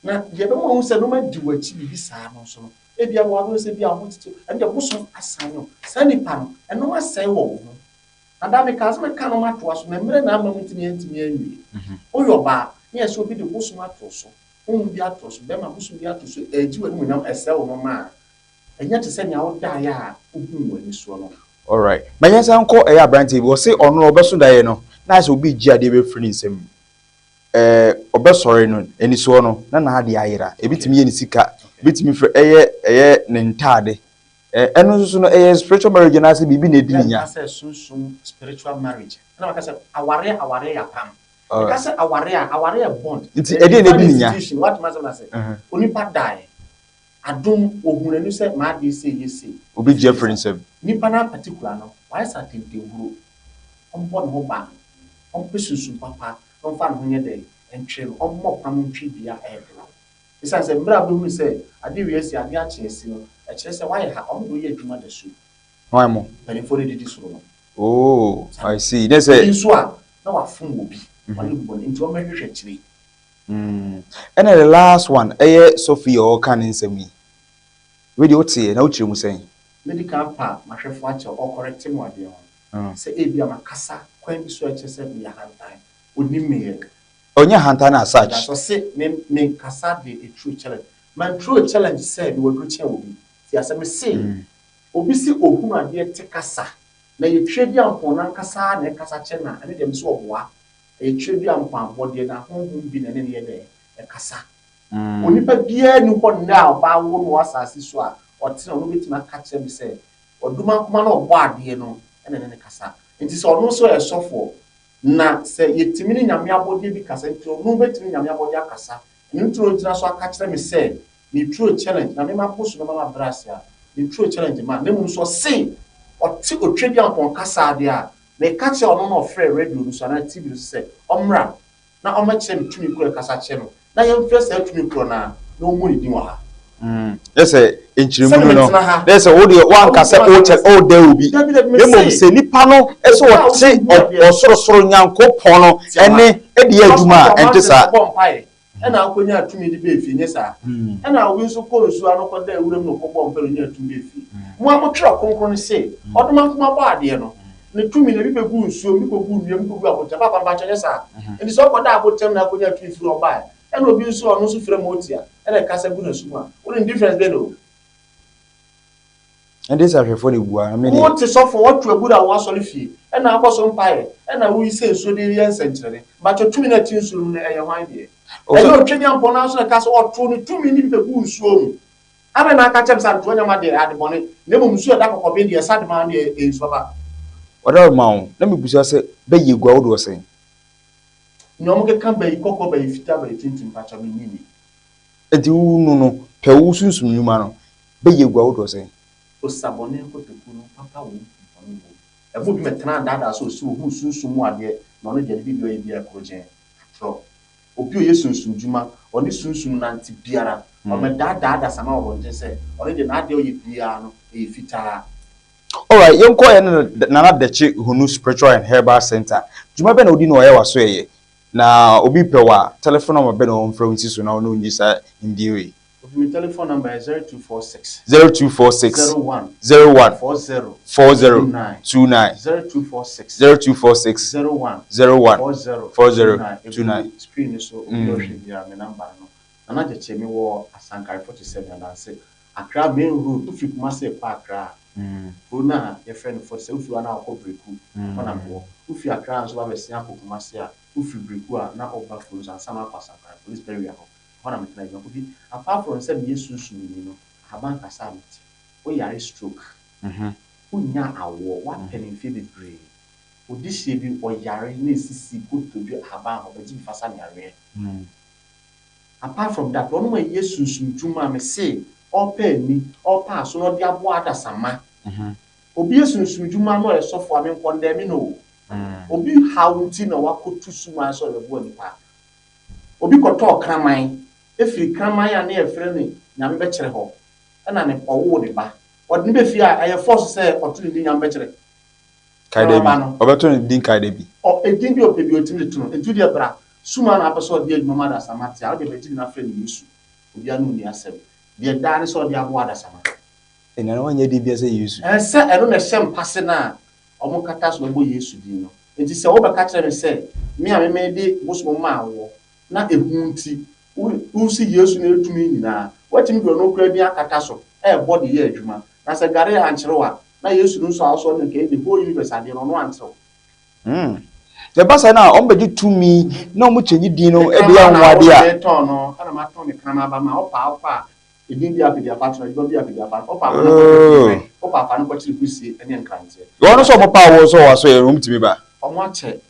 Na deɛ ɛbɛma wahu sɛ nneɛma di w'akyi biribi saa no nso no, ebia wabɛhu sɛ ebia wo ho tete, ɛno deɛ bosom asan no. Saa nipa no, nneɛma asɛe wɔ wo ho. Na daa mekaa sɛ mɛka nneɛma atoa so, na mmerɛ na ama mu nti na yɛantumi anwie. Woyɛ ɔbaa, na yɛ sɛ obi de bosom ato wo so, honhom bi ato wo so, bɛrima bosom bi ato wo so, ɛregye w'animuonyam, ɛsɛe wo nneɛma a, ɛnyɛ te sɛ nea wodaeɛ a wohuu w'ani soɔ no. Alright. Ma yɛnsan nkɔ ɛyɛ aberanteɛ bi, ɔse ɔno no ɔbɛso daeɛ no, na ayɛ sɛ obi regye adeɛ bi afiri ne nsam. Ɛɛ ɔbɛsɔre no, anisoɔ no, na n'adeɛ ayera. Ebi tumi yɛ ne sika, ebi tumi firi ɛyɛ ɛyɛ ne ntaade. Ɛ ɛno nso so no, ɛyɛ spiritual marriage anaasɛ biribi na edi ne nya? Yɛnka sɛ sunsum spiritual marriage. Ɛna maka sɛ awareɛ awareɛ yɛ apam. Yɛka sɛ awareɛ a, awareɛ yɛ bond. Nti Ɛyɛ ɛdeɛn na divine edi ne nya? institution. Woate m'asɛm no ase? Onipa daeɛ, adom, ɔhunu n'ani sɛ m'adeɛ sei yɛ sei. Obi gye afiri ne nsam. Nipa no ara particular no, wayɛ sɛ atɛntɛnhuro. Ɔmbɔ ne ho ban, ɔmpɛ sunsum papa na ɔmfa ne ho nyɛ dɛn? Ntwere no, ɔmmɔ pam ntwe dua a ɛyɛ den. Esiane sɛ mmerɛ a wobɛhunu sɛ adeɛ wei asi, adeɛ akye asi no, ɛkyerɛ sɛ woayɛ ha, wɔn de wo yɛ adwuma da su. Hwan mo? Mpanimfoɔ no didi soro no. Oh, I see. Ne sɛ. Obi nso a, na wafom obi, wayɛ obi bɔne, nti wɔmmɛhwehwɛ akyire. Ɛna the last one, ɛyɛ sɔfo yi a ɔreka ne nsɛm yi. Wei deɛ woteɛ, na wokyerɛ mu sɛn? Medi kan pa m'ahwɛfoɔ akyɛw, ɔrekɔrɛkte me wɔ adeɛ ho. Sɛ ebia makasa kwan bi so a ɛkyerɛ sɛ meyɛ ahantan. Onim me yɛ. Ɔnyɛ ahantan as such. That's ɔse me me nkasa de eturo challenge. Man turo challenge sɛ mewɔ aduro kyɛn obi. Ti asɛm me se obi se ohunu adeɛ te kasa na ɛyɛ Tweaduampɔn no ankasa ara na ɛkasa kyerɛ no a ɛno deɛ me se ɔboa. Ɛyɛ Tweaduampɔn abɔdeɛ na honhom bi na ɛne no yɛ dɛn? Ɛkasa. Onipa biara nni hɔ nnɛ a ɔbaa wo no wɔ asase so a ɔtene ɔno bɛtumi aka kyerɛ me sɛ Ɔdomankoma no a ɔbɔ adeɛ no na ɛne no kasa. Nti sɛ ɔno nso yɛ sɔfoɔ Na sɛ yɛtumi ne Nyame abɔdeɛ bi kasa nti ɔno bɛtumi ne Nyame abɔdeɛ akasa, ɛno nti na ɔgyina so aka kyerɛ me sɛ me throw challenge na me mabo so mɛma mabrɛ ase a, me throw challenge ma, na mmom sɛ ɔse ɔte Otwedeampɔn kasa deɛ a, meka kyerɛ ɔno na ɔfrɛ radio no so anaa TV no so sɛ ɔmmra na ɔmmɛkyerɛ me tumi korɔ ɛkasa kyerɛ no, na yɛmfrɛ saa tumi korɔ no ara na ɔmmɔ ne din wɔ ha. Yɛ sɛ nkyerɛmu no no, na yɛ sɛ wo deɛ woanka sɛ wokyɛ wodɛ obi, na mmom sɛ nipa no sɛ ɔte ɔsorosoro Nyankopɔn no ɛne de yɛ adwuma a, ɛnte saa. Bɔ mpaeɛ ɛna akɔnya tumi de bɛɛ fie, nyɛ saa? Ɛna obi nso kɔ nsuo ano kɔda wuram na ɔkɔbɔ mpaeɛ na ɔnya tumi bɛɛ fie. Mo a motwerɛ kronkron no se, ɔdomankoma bɔ adeɛ no, ne tumi no ebi bɛgu nsuo mu, ebi kɔgu nnua mu, ebi kɔgu abotam. Paapa mpakyɛ nyɛ saa? Nti sɛ ɔkɔda abotam na akɔnya tumi firi hɔ baeɛ, ɛna obi nso ɔno nso frɛ motia ɛna ɛkasa gu n'aso mu a, wonim difference bɛn na ɛwɔ mu? Ɛnde sɛ ahwɛfoɔ na ɛbua, na me deɛ. Wote sɔfo wɔto abura wɔ w'asɔre fie, ɛna abɔ so mpaeɛ, ɛna woyi sɛ nsuo de yɛ nsɛnkyerɛnne. Mpakyɛ tumi no a ɛte nsuo no mu no ɛyɛ hwan deɛ? Ɛnyɛ Otwedeampɔn no ara nso na ɛka sɛ ɔtoo ne tumi no bi bɛguu nsuo mu. Adɛn na aka kyerɛ me sɛ adetoa nyama deɛ ɛyɛ ade bɔne, na mmom nsuo a ɛda kɔkɔben deɛ ɛsa dema no deɛ ɛyɛ nsu papa? Ɔdɔ ma wo, na mebisa sɛ, bɛyɛ gua wo doɔ sɛn? Nea wɔkeka bayi kɔkɔɔ, bayi fitaa, bayi tuntum, mpakyɛw minnye nni. Enti wo nu no, pɛ wo sunsum nnwuma no, bɛyɛ gua wo doɔ sɛn? Osabɔne kotoku no, papa wom, bɔne wom. Ɛmfa obi mmɛtena nnaadaa sɛ ɔsi ohuu sunsum mu adeɛ na ɔno deɛ ne biribi a ɔyɛ biara korɔgyenn. Atorɔ. Obi a ɔyɛ sunsum dwuma, ɔne sunsum nante biara, ɔmmɛdaadaa adasamma wɔ abɔnten sɛ ɔno deɛ n'adeɛ a ɔyɛ biara no ɛyɛ fitaa. Alright, yɛnkɔ yɛne Nana Dakye Hunu Spiritual and Herbal Center. Dwuma bɛn na wodi na ɔyɛ w'asoɛeɛ? Na obi pɛ wo a, telephone number bɛn na ɔmfrɛ wo nsi so na ɔne wo nyi saa nimdeɛ wei? Kofi me telephone number yɛ 0246. 0246. 01. 01. 40. 40. 29. 29. 0246. 0246. 01. 01. 40. 40. 29. 29. Egu screen no so obi a ɔhwɛ biara me number no no. Nana Gyekye me wɔ Asankare 47 Adanse Accra main road wofiri Kumasi rekɔ Accra a kuro no a yɛfrɛ no 47 wofiri hɔ a na wakɔ Breku ɛhɔ na mewɔ. Wofiri Accra nso ba bɛsen akɔ Kumasi a wofiri Breku a na woba kuro no so ansa na wakɔ Asankare police barrier hɔ. Ɛhɔ na metena adwuma. Kofi, apart from sɛ meyɛ sunsumni no, ahaban kasa a mete, woyare stroke, wonnya awoɔ, woapɛ no mfeɛ bebree, odehyeɛ bi ɔyare na ɛsisi kotodwe ahaban hɔ, bɛgye bi fa sa no yareɛ. Apart from that, wɔnom a ɛyɛ sunsum dwuma a mese ɔrepɛ ani, ɔrepɛ aso na ɔde aboa adasamma. Obi yɛ sunsum dwuma na ɔyɛ sɔfo a, menkɔndɛme no o. Obi haw nti na wakɔtu suman sɛ ɔrebɛboa nipa. Obi kɔtɔɔ kraman firi kraman a ne yɛfrɛ no Nyame bɛkyerɛ hɔ na ne ɔwoo ne ba. Ɔde no bɛ fie a, ɛyɛ force sɛ ɔto ne din Nyame bɛkyerɛ. Kae Kraman ba da bi. no. Ɔbɛto ne din kae da bi. Ɔ, edin bi a ɔpɛ biara ɔtumi de to no. Nti wodeɛ bra, sum a na apɛ sɛ ɔde yɛ adwuma ma adasamma te a, wodeɛ bɛgye bi na frɛ no Yesu. Obiara ne wo nni asɛm. Deɛ daa ne sɛ ɔde aboa adasamma. Ɛnna na wanyɛ din biara sɛ Yesu. Ɛɛ, sɛ ɛno na ɛhyɛ mpase no a wɔkata so bɛbɔ Yesu din no. Enti sɛ wobɛka kyerɛ me sɛ me a mede bosom maa woɔ na ehu nti wose Yesu na ɛyɛ tumi nyinaa, woatumi de ɔno koraa din akata so rebɔ de yɛ adwuma. Na sɛ Gary ankyere wo a, na Yesu no nso a wosɔre no nka ɛyɛ the whole universe adeɛ no, ɔno ankyere wo. Hmm. Na ɛba saa no a, wɔbɛgye tumi na wɔkyɛngye din no Me de yɛ kraman na anwanwadeɛ a. wose metɔn no, ɛna matɔn me kraman aba ma wo, wopɛ a wokɔ a, Edin bi apɛ bi afa to no, adwuma bi apɛ bi afa no. Wopa afa no kɔkyere kwan, wopa afa no kɔkyere kusie ne nkranteɛ. Wɔn nso wɔn pa wɔ nso wɔ aso yɛ wɔn tumi ba. Wɔn akyɛ.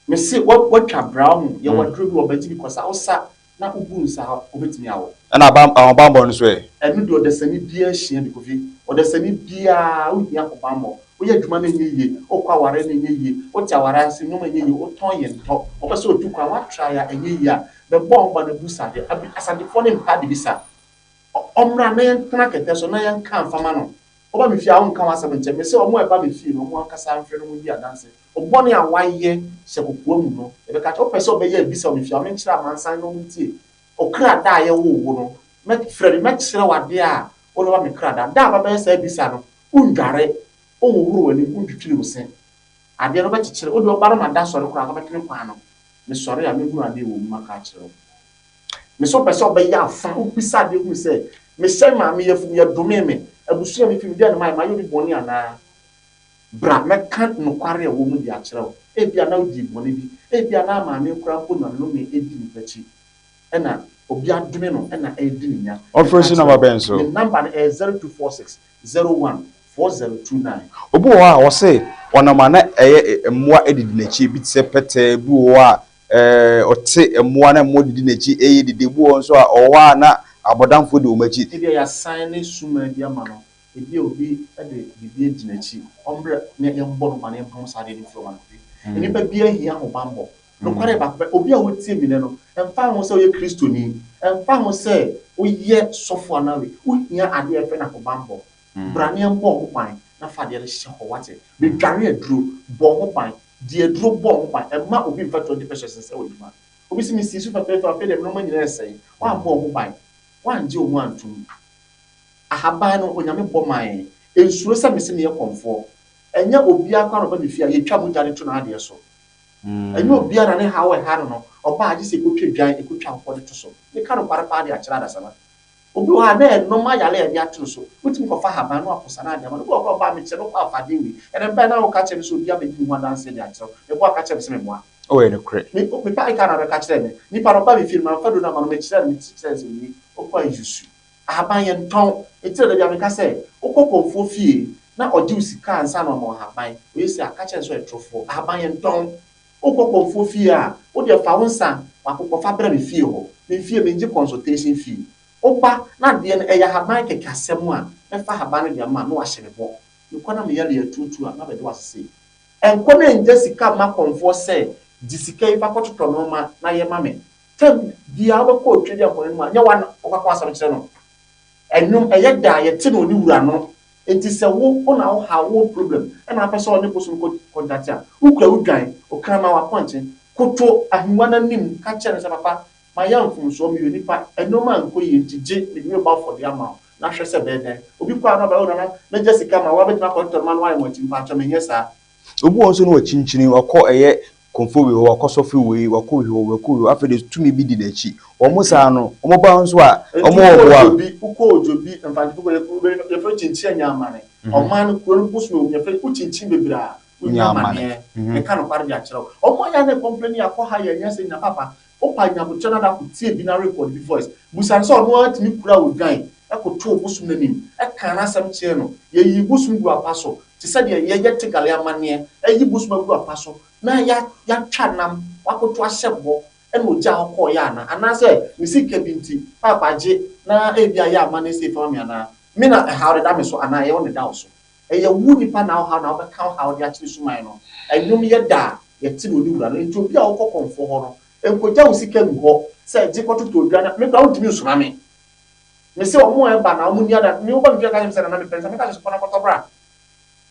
Mese watwa bra ho, yɛ waduro bi wɔ bɛgye bi kɔsa, wosa na wobu nsa a wobɛtumi awɔ. Ɛna ahobanbɔ no nso ɛ? Ɛno deɛ ɔdasani biara hyia bi Kofi, ɔdasani biara wohia ahobanbɔ. Woyɛ adwuma na ɛnyɛ yie, wokɔ aware na ɛnyɛ yie, wote aware ase nneɛma nyɛ yie, wotɔn yɛ ntɔ, wopɛ sɛ otu kwan, woatra a ɛnyɛ yie a, bɛbɔ ho ban na bu sa deɛ. Abi, Asantefoɔ no mpɛ adebisa. Ɔ, ɔmmra na yɛntena kɛtɛ so na yɛnka mfa ma no. Woba me fie a, wonka w'asɛm nkyerɛ me. Mese wɔn a ɛba me fie no, wɔn ankasa mfrɛ na wɔndi adanse. Wo bɔne a woayɛ hyɛ kokoa mu no, yɛbɛka akyerɛ wo. Wopɛ sɛ wobɛyɛ abisa wɔ me fie a, menkyerɛ amansan na wɔntie. Wo kra da a yɛwoo wo no, mɛfrɛ me, mɛkyerɛ wo adeɛ a wode bɛba me kra da. Da a mabɛyɛ saa abisa no, wondware, wonhohoro w'anim, wontwitwiri wo se. Adeɛ no wobɛkyekyere, wode ɔba no ma da sɔre koraa fa bɛtene kwan no. Mesɔre a, mɛhunu adeɛ wɔ mu maka akyerɛ wo. Mese wopɛ sɛ ɔbɛyɛ afa, wobisa adeɛ hunu sɛ, mehyɛ maame yafunu, yɛdomee me, abusua a mefi mu, deɛn na mayɛ, mayɛ obi bɔne anaa? Bra, mɛka nokware a ɛwɔ mu de akyerɛ wo. Ebia na wodii bɔne bi, ebia na maame koraa mpo na nnome redi nnipa akyi, ɛna obi adome no na ɛredi no nya. Ɔfrɛ Meka so kyerɛ nɔma wo, bɛn so? me number no ɛyɛ 0246 01 4029. Obi wɔ hɔ a ɔse ɔnam a na ɛyɛ mmoa didi n'akyi, ebi te sɛ pɛtɛ, ebi wɔ hɔ a ɔte mmoa na mmoa didi n'akyi ɛyɛ dede, ebi wɔ hɔ nso a ɔwɔ hɔ a na abɔdamfoɔ di wɔn akyi. Ebia yɛasan ne sumaa bi ama no, ebia obi de biribi adi n'akyi, ɔmmrɛ na yɛmmɔ no ban na yɛmpam saa adeɛ no mfiri ɔman no mu. Nnipa biara hia ahobammɔ. Nokware baako pɛ, obi a wotie me nnɛ no, ɛmfa ho sɛ woyɛ Kristoni, ɛmfa ho sɛ woyɛ sɔfo anaa wei, wohia adeɛ a yɛfrɛ no ahobammɔ. Bra na yɛmmɔ wo ho ban na fa adeɛ no hyɛ hɔ, woate? Bedware aduro, bɔ wo ho ban, di aduro bɔ wo ho ban, mma obi mfa 20 pesewas nsɛe w'adwuma. Obi se mesii so fɛfɛɛfɛ, afei deɛ me nnoɔma nyinaa resɛe. Woammɔ wo ho ban, woangye wo ho antom. Ahaban no, Onyame bɔ maa yɛn. Nsuro sɛ mese meyɛ kɔmfoɔ. Ɛnyɛ obiara koraa na ɔba me fie a, yɛtwa mogya de to n'adeɛ so. Ɛnyɛ obiara na ne haw a ɛha no no, ɔba a gye sɛ ɛkɔtwa dwan, ɛkɔtwa nkokɔ de to so. Meka nokware paa de akyerɛ adasamma. Obi wɔ hɔ a na ɛyɛ normal yare a yɛde ato no so. Wotumi kɔfa ahaban na wakɔsa no ade ama no. Obi wɔ hɔ koraa a ɔba a mekyerɛ no kɔ afa adeɛ wei. Ɛnɛ mebaeɛ na woka kyerɛ me sɛ obi abɛdi me ho adanseɛ de akyerɛ wo. Meboa ka kyerɛ me sɛ memmoa. Oh ɛyɛ nokorɛ. Me me pae ka na ɔbɛka kyerɛɛ me. Nipa no ɔba me fie no mamfa duro no amma no mekyerɛɛ no me kyerɛɛ no sɛ wei ɔkɔ a use. Ahaban yɛntɔn. Enti na da biara meka sɛ wokɔ kɔmfoɔ fie na ɔgye wo sika ansa na wama wo ahaban. Oye sei a ka kyerɛ no sɛ ɔyɛ torofoɔ. Ahaban yɛntɔn. Wokɔ kɔmfoɔ fie a wo deɛ fa wo nsa baako kɔfa brɛ me fie hɔ. Me fie mengye consultation fee. Woba na adeɛ no ɛyɛ ahaban kɛkɛ asɛm a mɛfa ahaban no de ama na wahyɛ me bɔ. Mekɔ na me yare atuotuo a mabɛde wo ase sei. Nkɔ na ngya sika mma kɔmfoɔ sɛ gye sika yi fa kɔtotɔ nnoɔma na yɛ ma me. Term biara wobɛkɔ Otwedeampɔn anim a, nyɛ wo ara na wokɔka w'asɛm kyerɛ no. Ɛnwom, ɛyɛ dɛ a yɛte no wɔ ne wura no. Enti sɛ wo, wo na wo haw, wowɔ problem, ɛna wopɛ sɛ ɔne bosom kɔ contact a, wokura wo dwan, okraman, w'apɔnkye, koto ahengua no anim ka kyerɛ no sɛ, Papa, mayɛ mfomsoɔ, meyɛ onipa, nnoɔma ankɔ yie nti gye, mede wei bɔ afɔdeɛ ama wo, na hwɛ sɛ ɛbɛyɛ dɛn. Obi kɔ a na ɔbɛyɛ, oh Nana, mɛgya sika ma wo, woabɛtumi akɔtotɔ nnoɔma na woayɛ mo akyi, mpakyɛw menyɛ saa. Obi wɔ hɔ nso na wakyinkyini, wakɔ ɛyɛ kɔmfo wei hɔ, wakɔ sɔfo wei, wakɔ wei hɔ, wakɔ wei hɔ, afei de tumi bi di n'akyi. Wɔn saa no, wɔn ba nso a, wɔn Nti wɔ wokɔ boa. Odwobi, wokɔ Odwobi, Mfantefo kɔ, yɛfrɛ kyinkyin anya amane. Ɔman no, kuro no bosom wɔ mu, yɛfrɛ, wokyinkyin bebree a, wonya Wonya amane. amaneɛ. Meka nokware de akyerɛ wo. Wɔn a yɛ a na ɛkɔmpleni, yɛakɔ ha, yɛanyɛ sei, nya papa. Wopa nyabotrɛ na da ko tie bi na record bi voice. Busa no sɛ ɔno ara tumi kuraa odwan kotoo bosom no anim kaa n'asɛm kyerɛɛ no. Yɛyii bosom guu apa so te sɛ deɛ yɛyɛ Tegale amanneɛ ayi bosom agu apa so na yɛatwa nam wakoto ahyɛ bɔ ɛna ogyaa hɔ kɔeɛ anaa? Anaasɛ ne sika bi nti paapa gye na ebia yɛ amanneɛ sei fa ma me anaa? Me na ɛhaw deda me so anaa ɛyɛ wo na ɛda wo so? Ɛyɛ wo nipa na wohaw na wobɛka wo haw de akyerɛ suman no. Ɛnwom yɛ da a yɛte no ɔne wura no. Nti obi a wokɔ kɔmfoɔ hɔ no, nkɔgya wo sika ngu hɔ sɛ gye kɔtotɔ odwan na me koraa wontumi nsoma me. Mese wɔn a ɛba na wɔn nni ada me woba me fie ka kyerɛ me sɛ nana mepɛ nsa meka kyerɛ sɛ kɔ na kɔtɔ bra.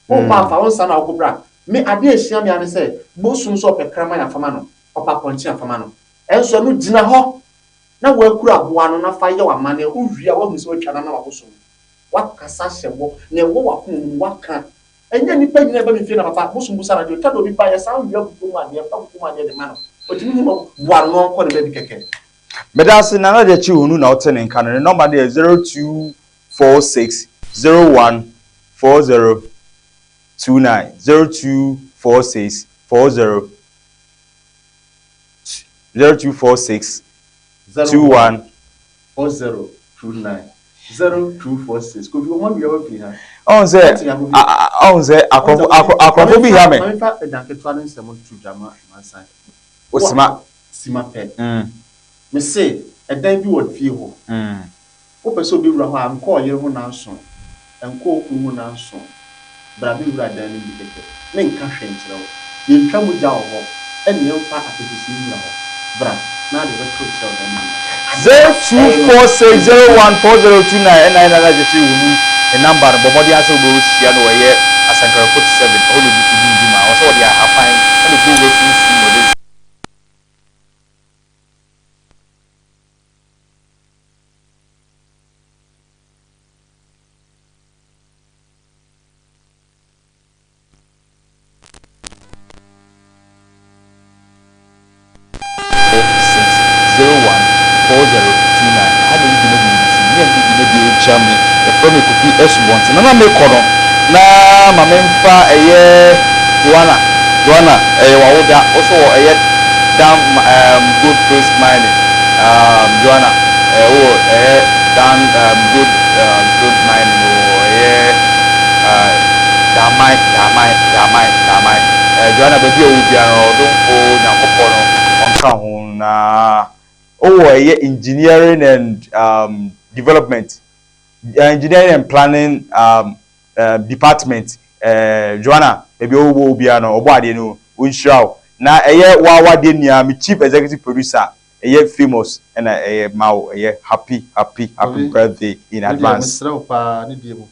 Wokɔ a fa wo nsa na wokɔ bra. Me adeɛ a ɛhyia me ara ne sɛ bosom sɛ ɔpɛ kraman a fama no, ɔpɛ apɔnkye a fama no. Ɛnso ɛno gyina hɔ na woakura aboa no na fa yɛ w'amanneɛ, wowie a woahunu sɛ woatwa no ama w'abosom. Woakasa ahyɛ bɔ, nea ɛwɔ w'akoma mu no, woaka. Ɛnyɛ nnipa nyinaa ɛba me fie na papa, bosom busa no adeɛ, otwa da obi ba, yɛsan wia kukuo mu adeɛ, fa kukuo mu adeɛ de ma no, ɔtumi hu no, boa no na ɔnkɔ ne baabi kɛkɛ. Medase Nana Gyakye Honu na wote ne nka no, ne nɔmba no yɛ 0246 01 40 29, 0246 40 0246 21. 40 29. 0246 Kofi wɔn awia wafiri ha. Ɔn sɛ ɔn sɛ akorɔfo akorɔfo bi ha me. Maame fa ɛdan ketewa ne nsɛm nto dwa ma mansan. Osima. Sima pɛ. Me se ɛdan bi wɔ fie hɔ. Wopɛ sɛ obi wura hɔ a nkɔ ɔyere ho nanson, nkɔ okunu ho nanson. Bra bɛwura dan no mu bi kɛkɛ. Menka hwee nkyerɛ wo. Yɛntwa mogya wɔ hɔ, ɛne yɛmfa apɛtɛsi nwura hɔ. Bra na ade bɛto kyerɛ wo dan no mu. 0246014029 ɛna ɛna na gyekye wo nu ne number no bɔ mmɔden ara sɛ wobɛhyia no wɔ ɛyɛ Asankara 47 ɛhɔ na ɔdi ɔdi ne dwuma ɔsɛ ɔde ahaban ɛna ɔbɔ wura sunsum na ɔde 46014029 Ɛha na yɛde dwumadie yi bɛsi. Me a mede dwumadie yi rekyia me, yɛfrɛ me Kofi Asubɔnten. Na na mekɔ no, na ma memfa ɛyɛ Joanna. Joanna, ɛyɛ w'awoda. Wo nso wɔ ɛyɛ Dan um, Gold Coast Mining. Um, Joanna, ɛɛ wowɔ ɛyɛ Dan um, Gold um, Gold Mining wɔ ɛyɛ uh, Daman, Daman, Daman, Daman. Eh, Joanna, baabi a ɔwɔ biara no, ɔdomfo Nyankopɔn no, ɔnka ho. Na ɔwɔ ɛyɛ engineering and um, development, engineering and planning um, uh, department. Eh, Joanna, baabi a ɔwɔ biara no, ɔbɔ adeɛ no, ɔnhyira wo. Na ɛyɛ wawadeɛ nua, me chief executive producer, ɛyɛ famous, ɛna ɛyɛ ma wo, ɛyɛ happy, happy, happy birthday in advance. Mesrɛ wo paa ne deɛ mu.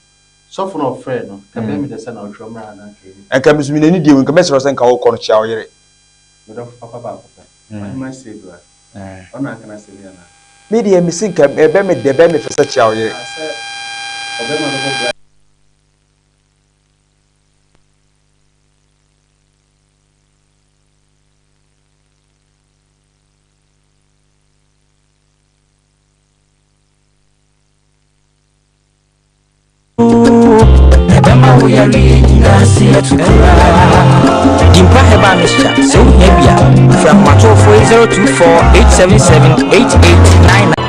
Sɔfo no a ɔfrɛɛ no, nka ɛbɛyɛ me dɛ sɛ na ɔtwerɛ mmra ha na anka yɛnni. Nka me nso me n'ani deɛ mu, nka mɛsrɛ wo sɛ nka wokɔ no kyea wo yere. Me dɔfo papa baako pɛ, Ɔheman Seydou a, ɔno na anka n'asɛm yi anaa? Me deɛ mese nka ɛbɛ me dɛ, ɛbɛyɛ me fɛ sɛ kyea wo yere. Ah, sɛ ɔbɛrima bɛbɔ bra. Ɛbɛma wo yareɛ nyinaa ase atu koraa. Dimpa Herbal Mixture, sɛ wohia bi a, frɛ ahomatorofoɔ yi 024 877 8899.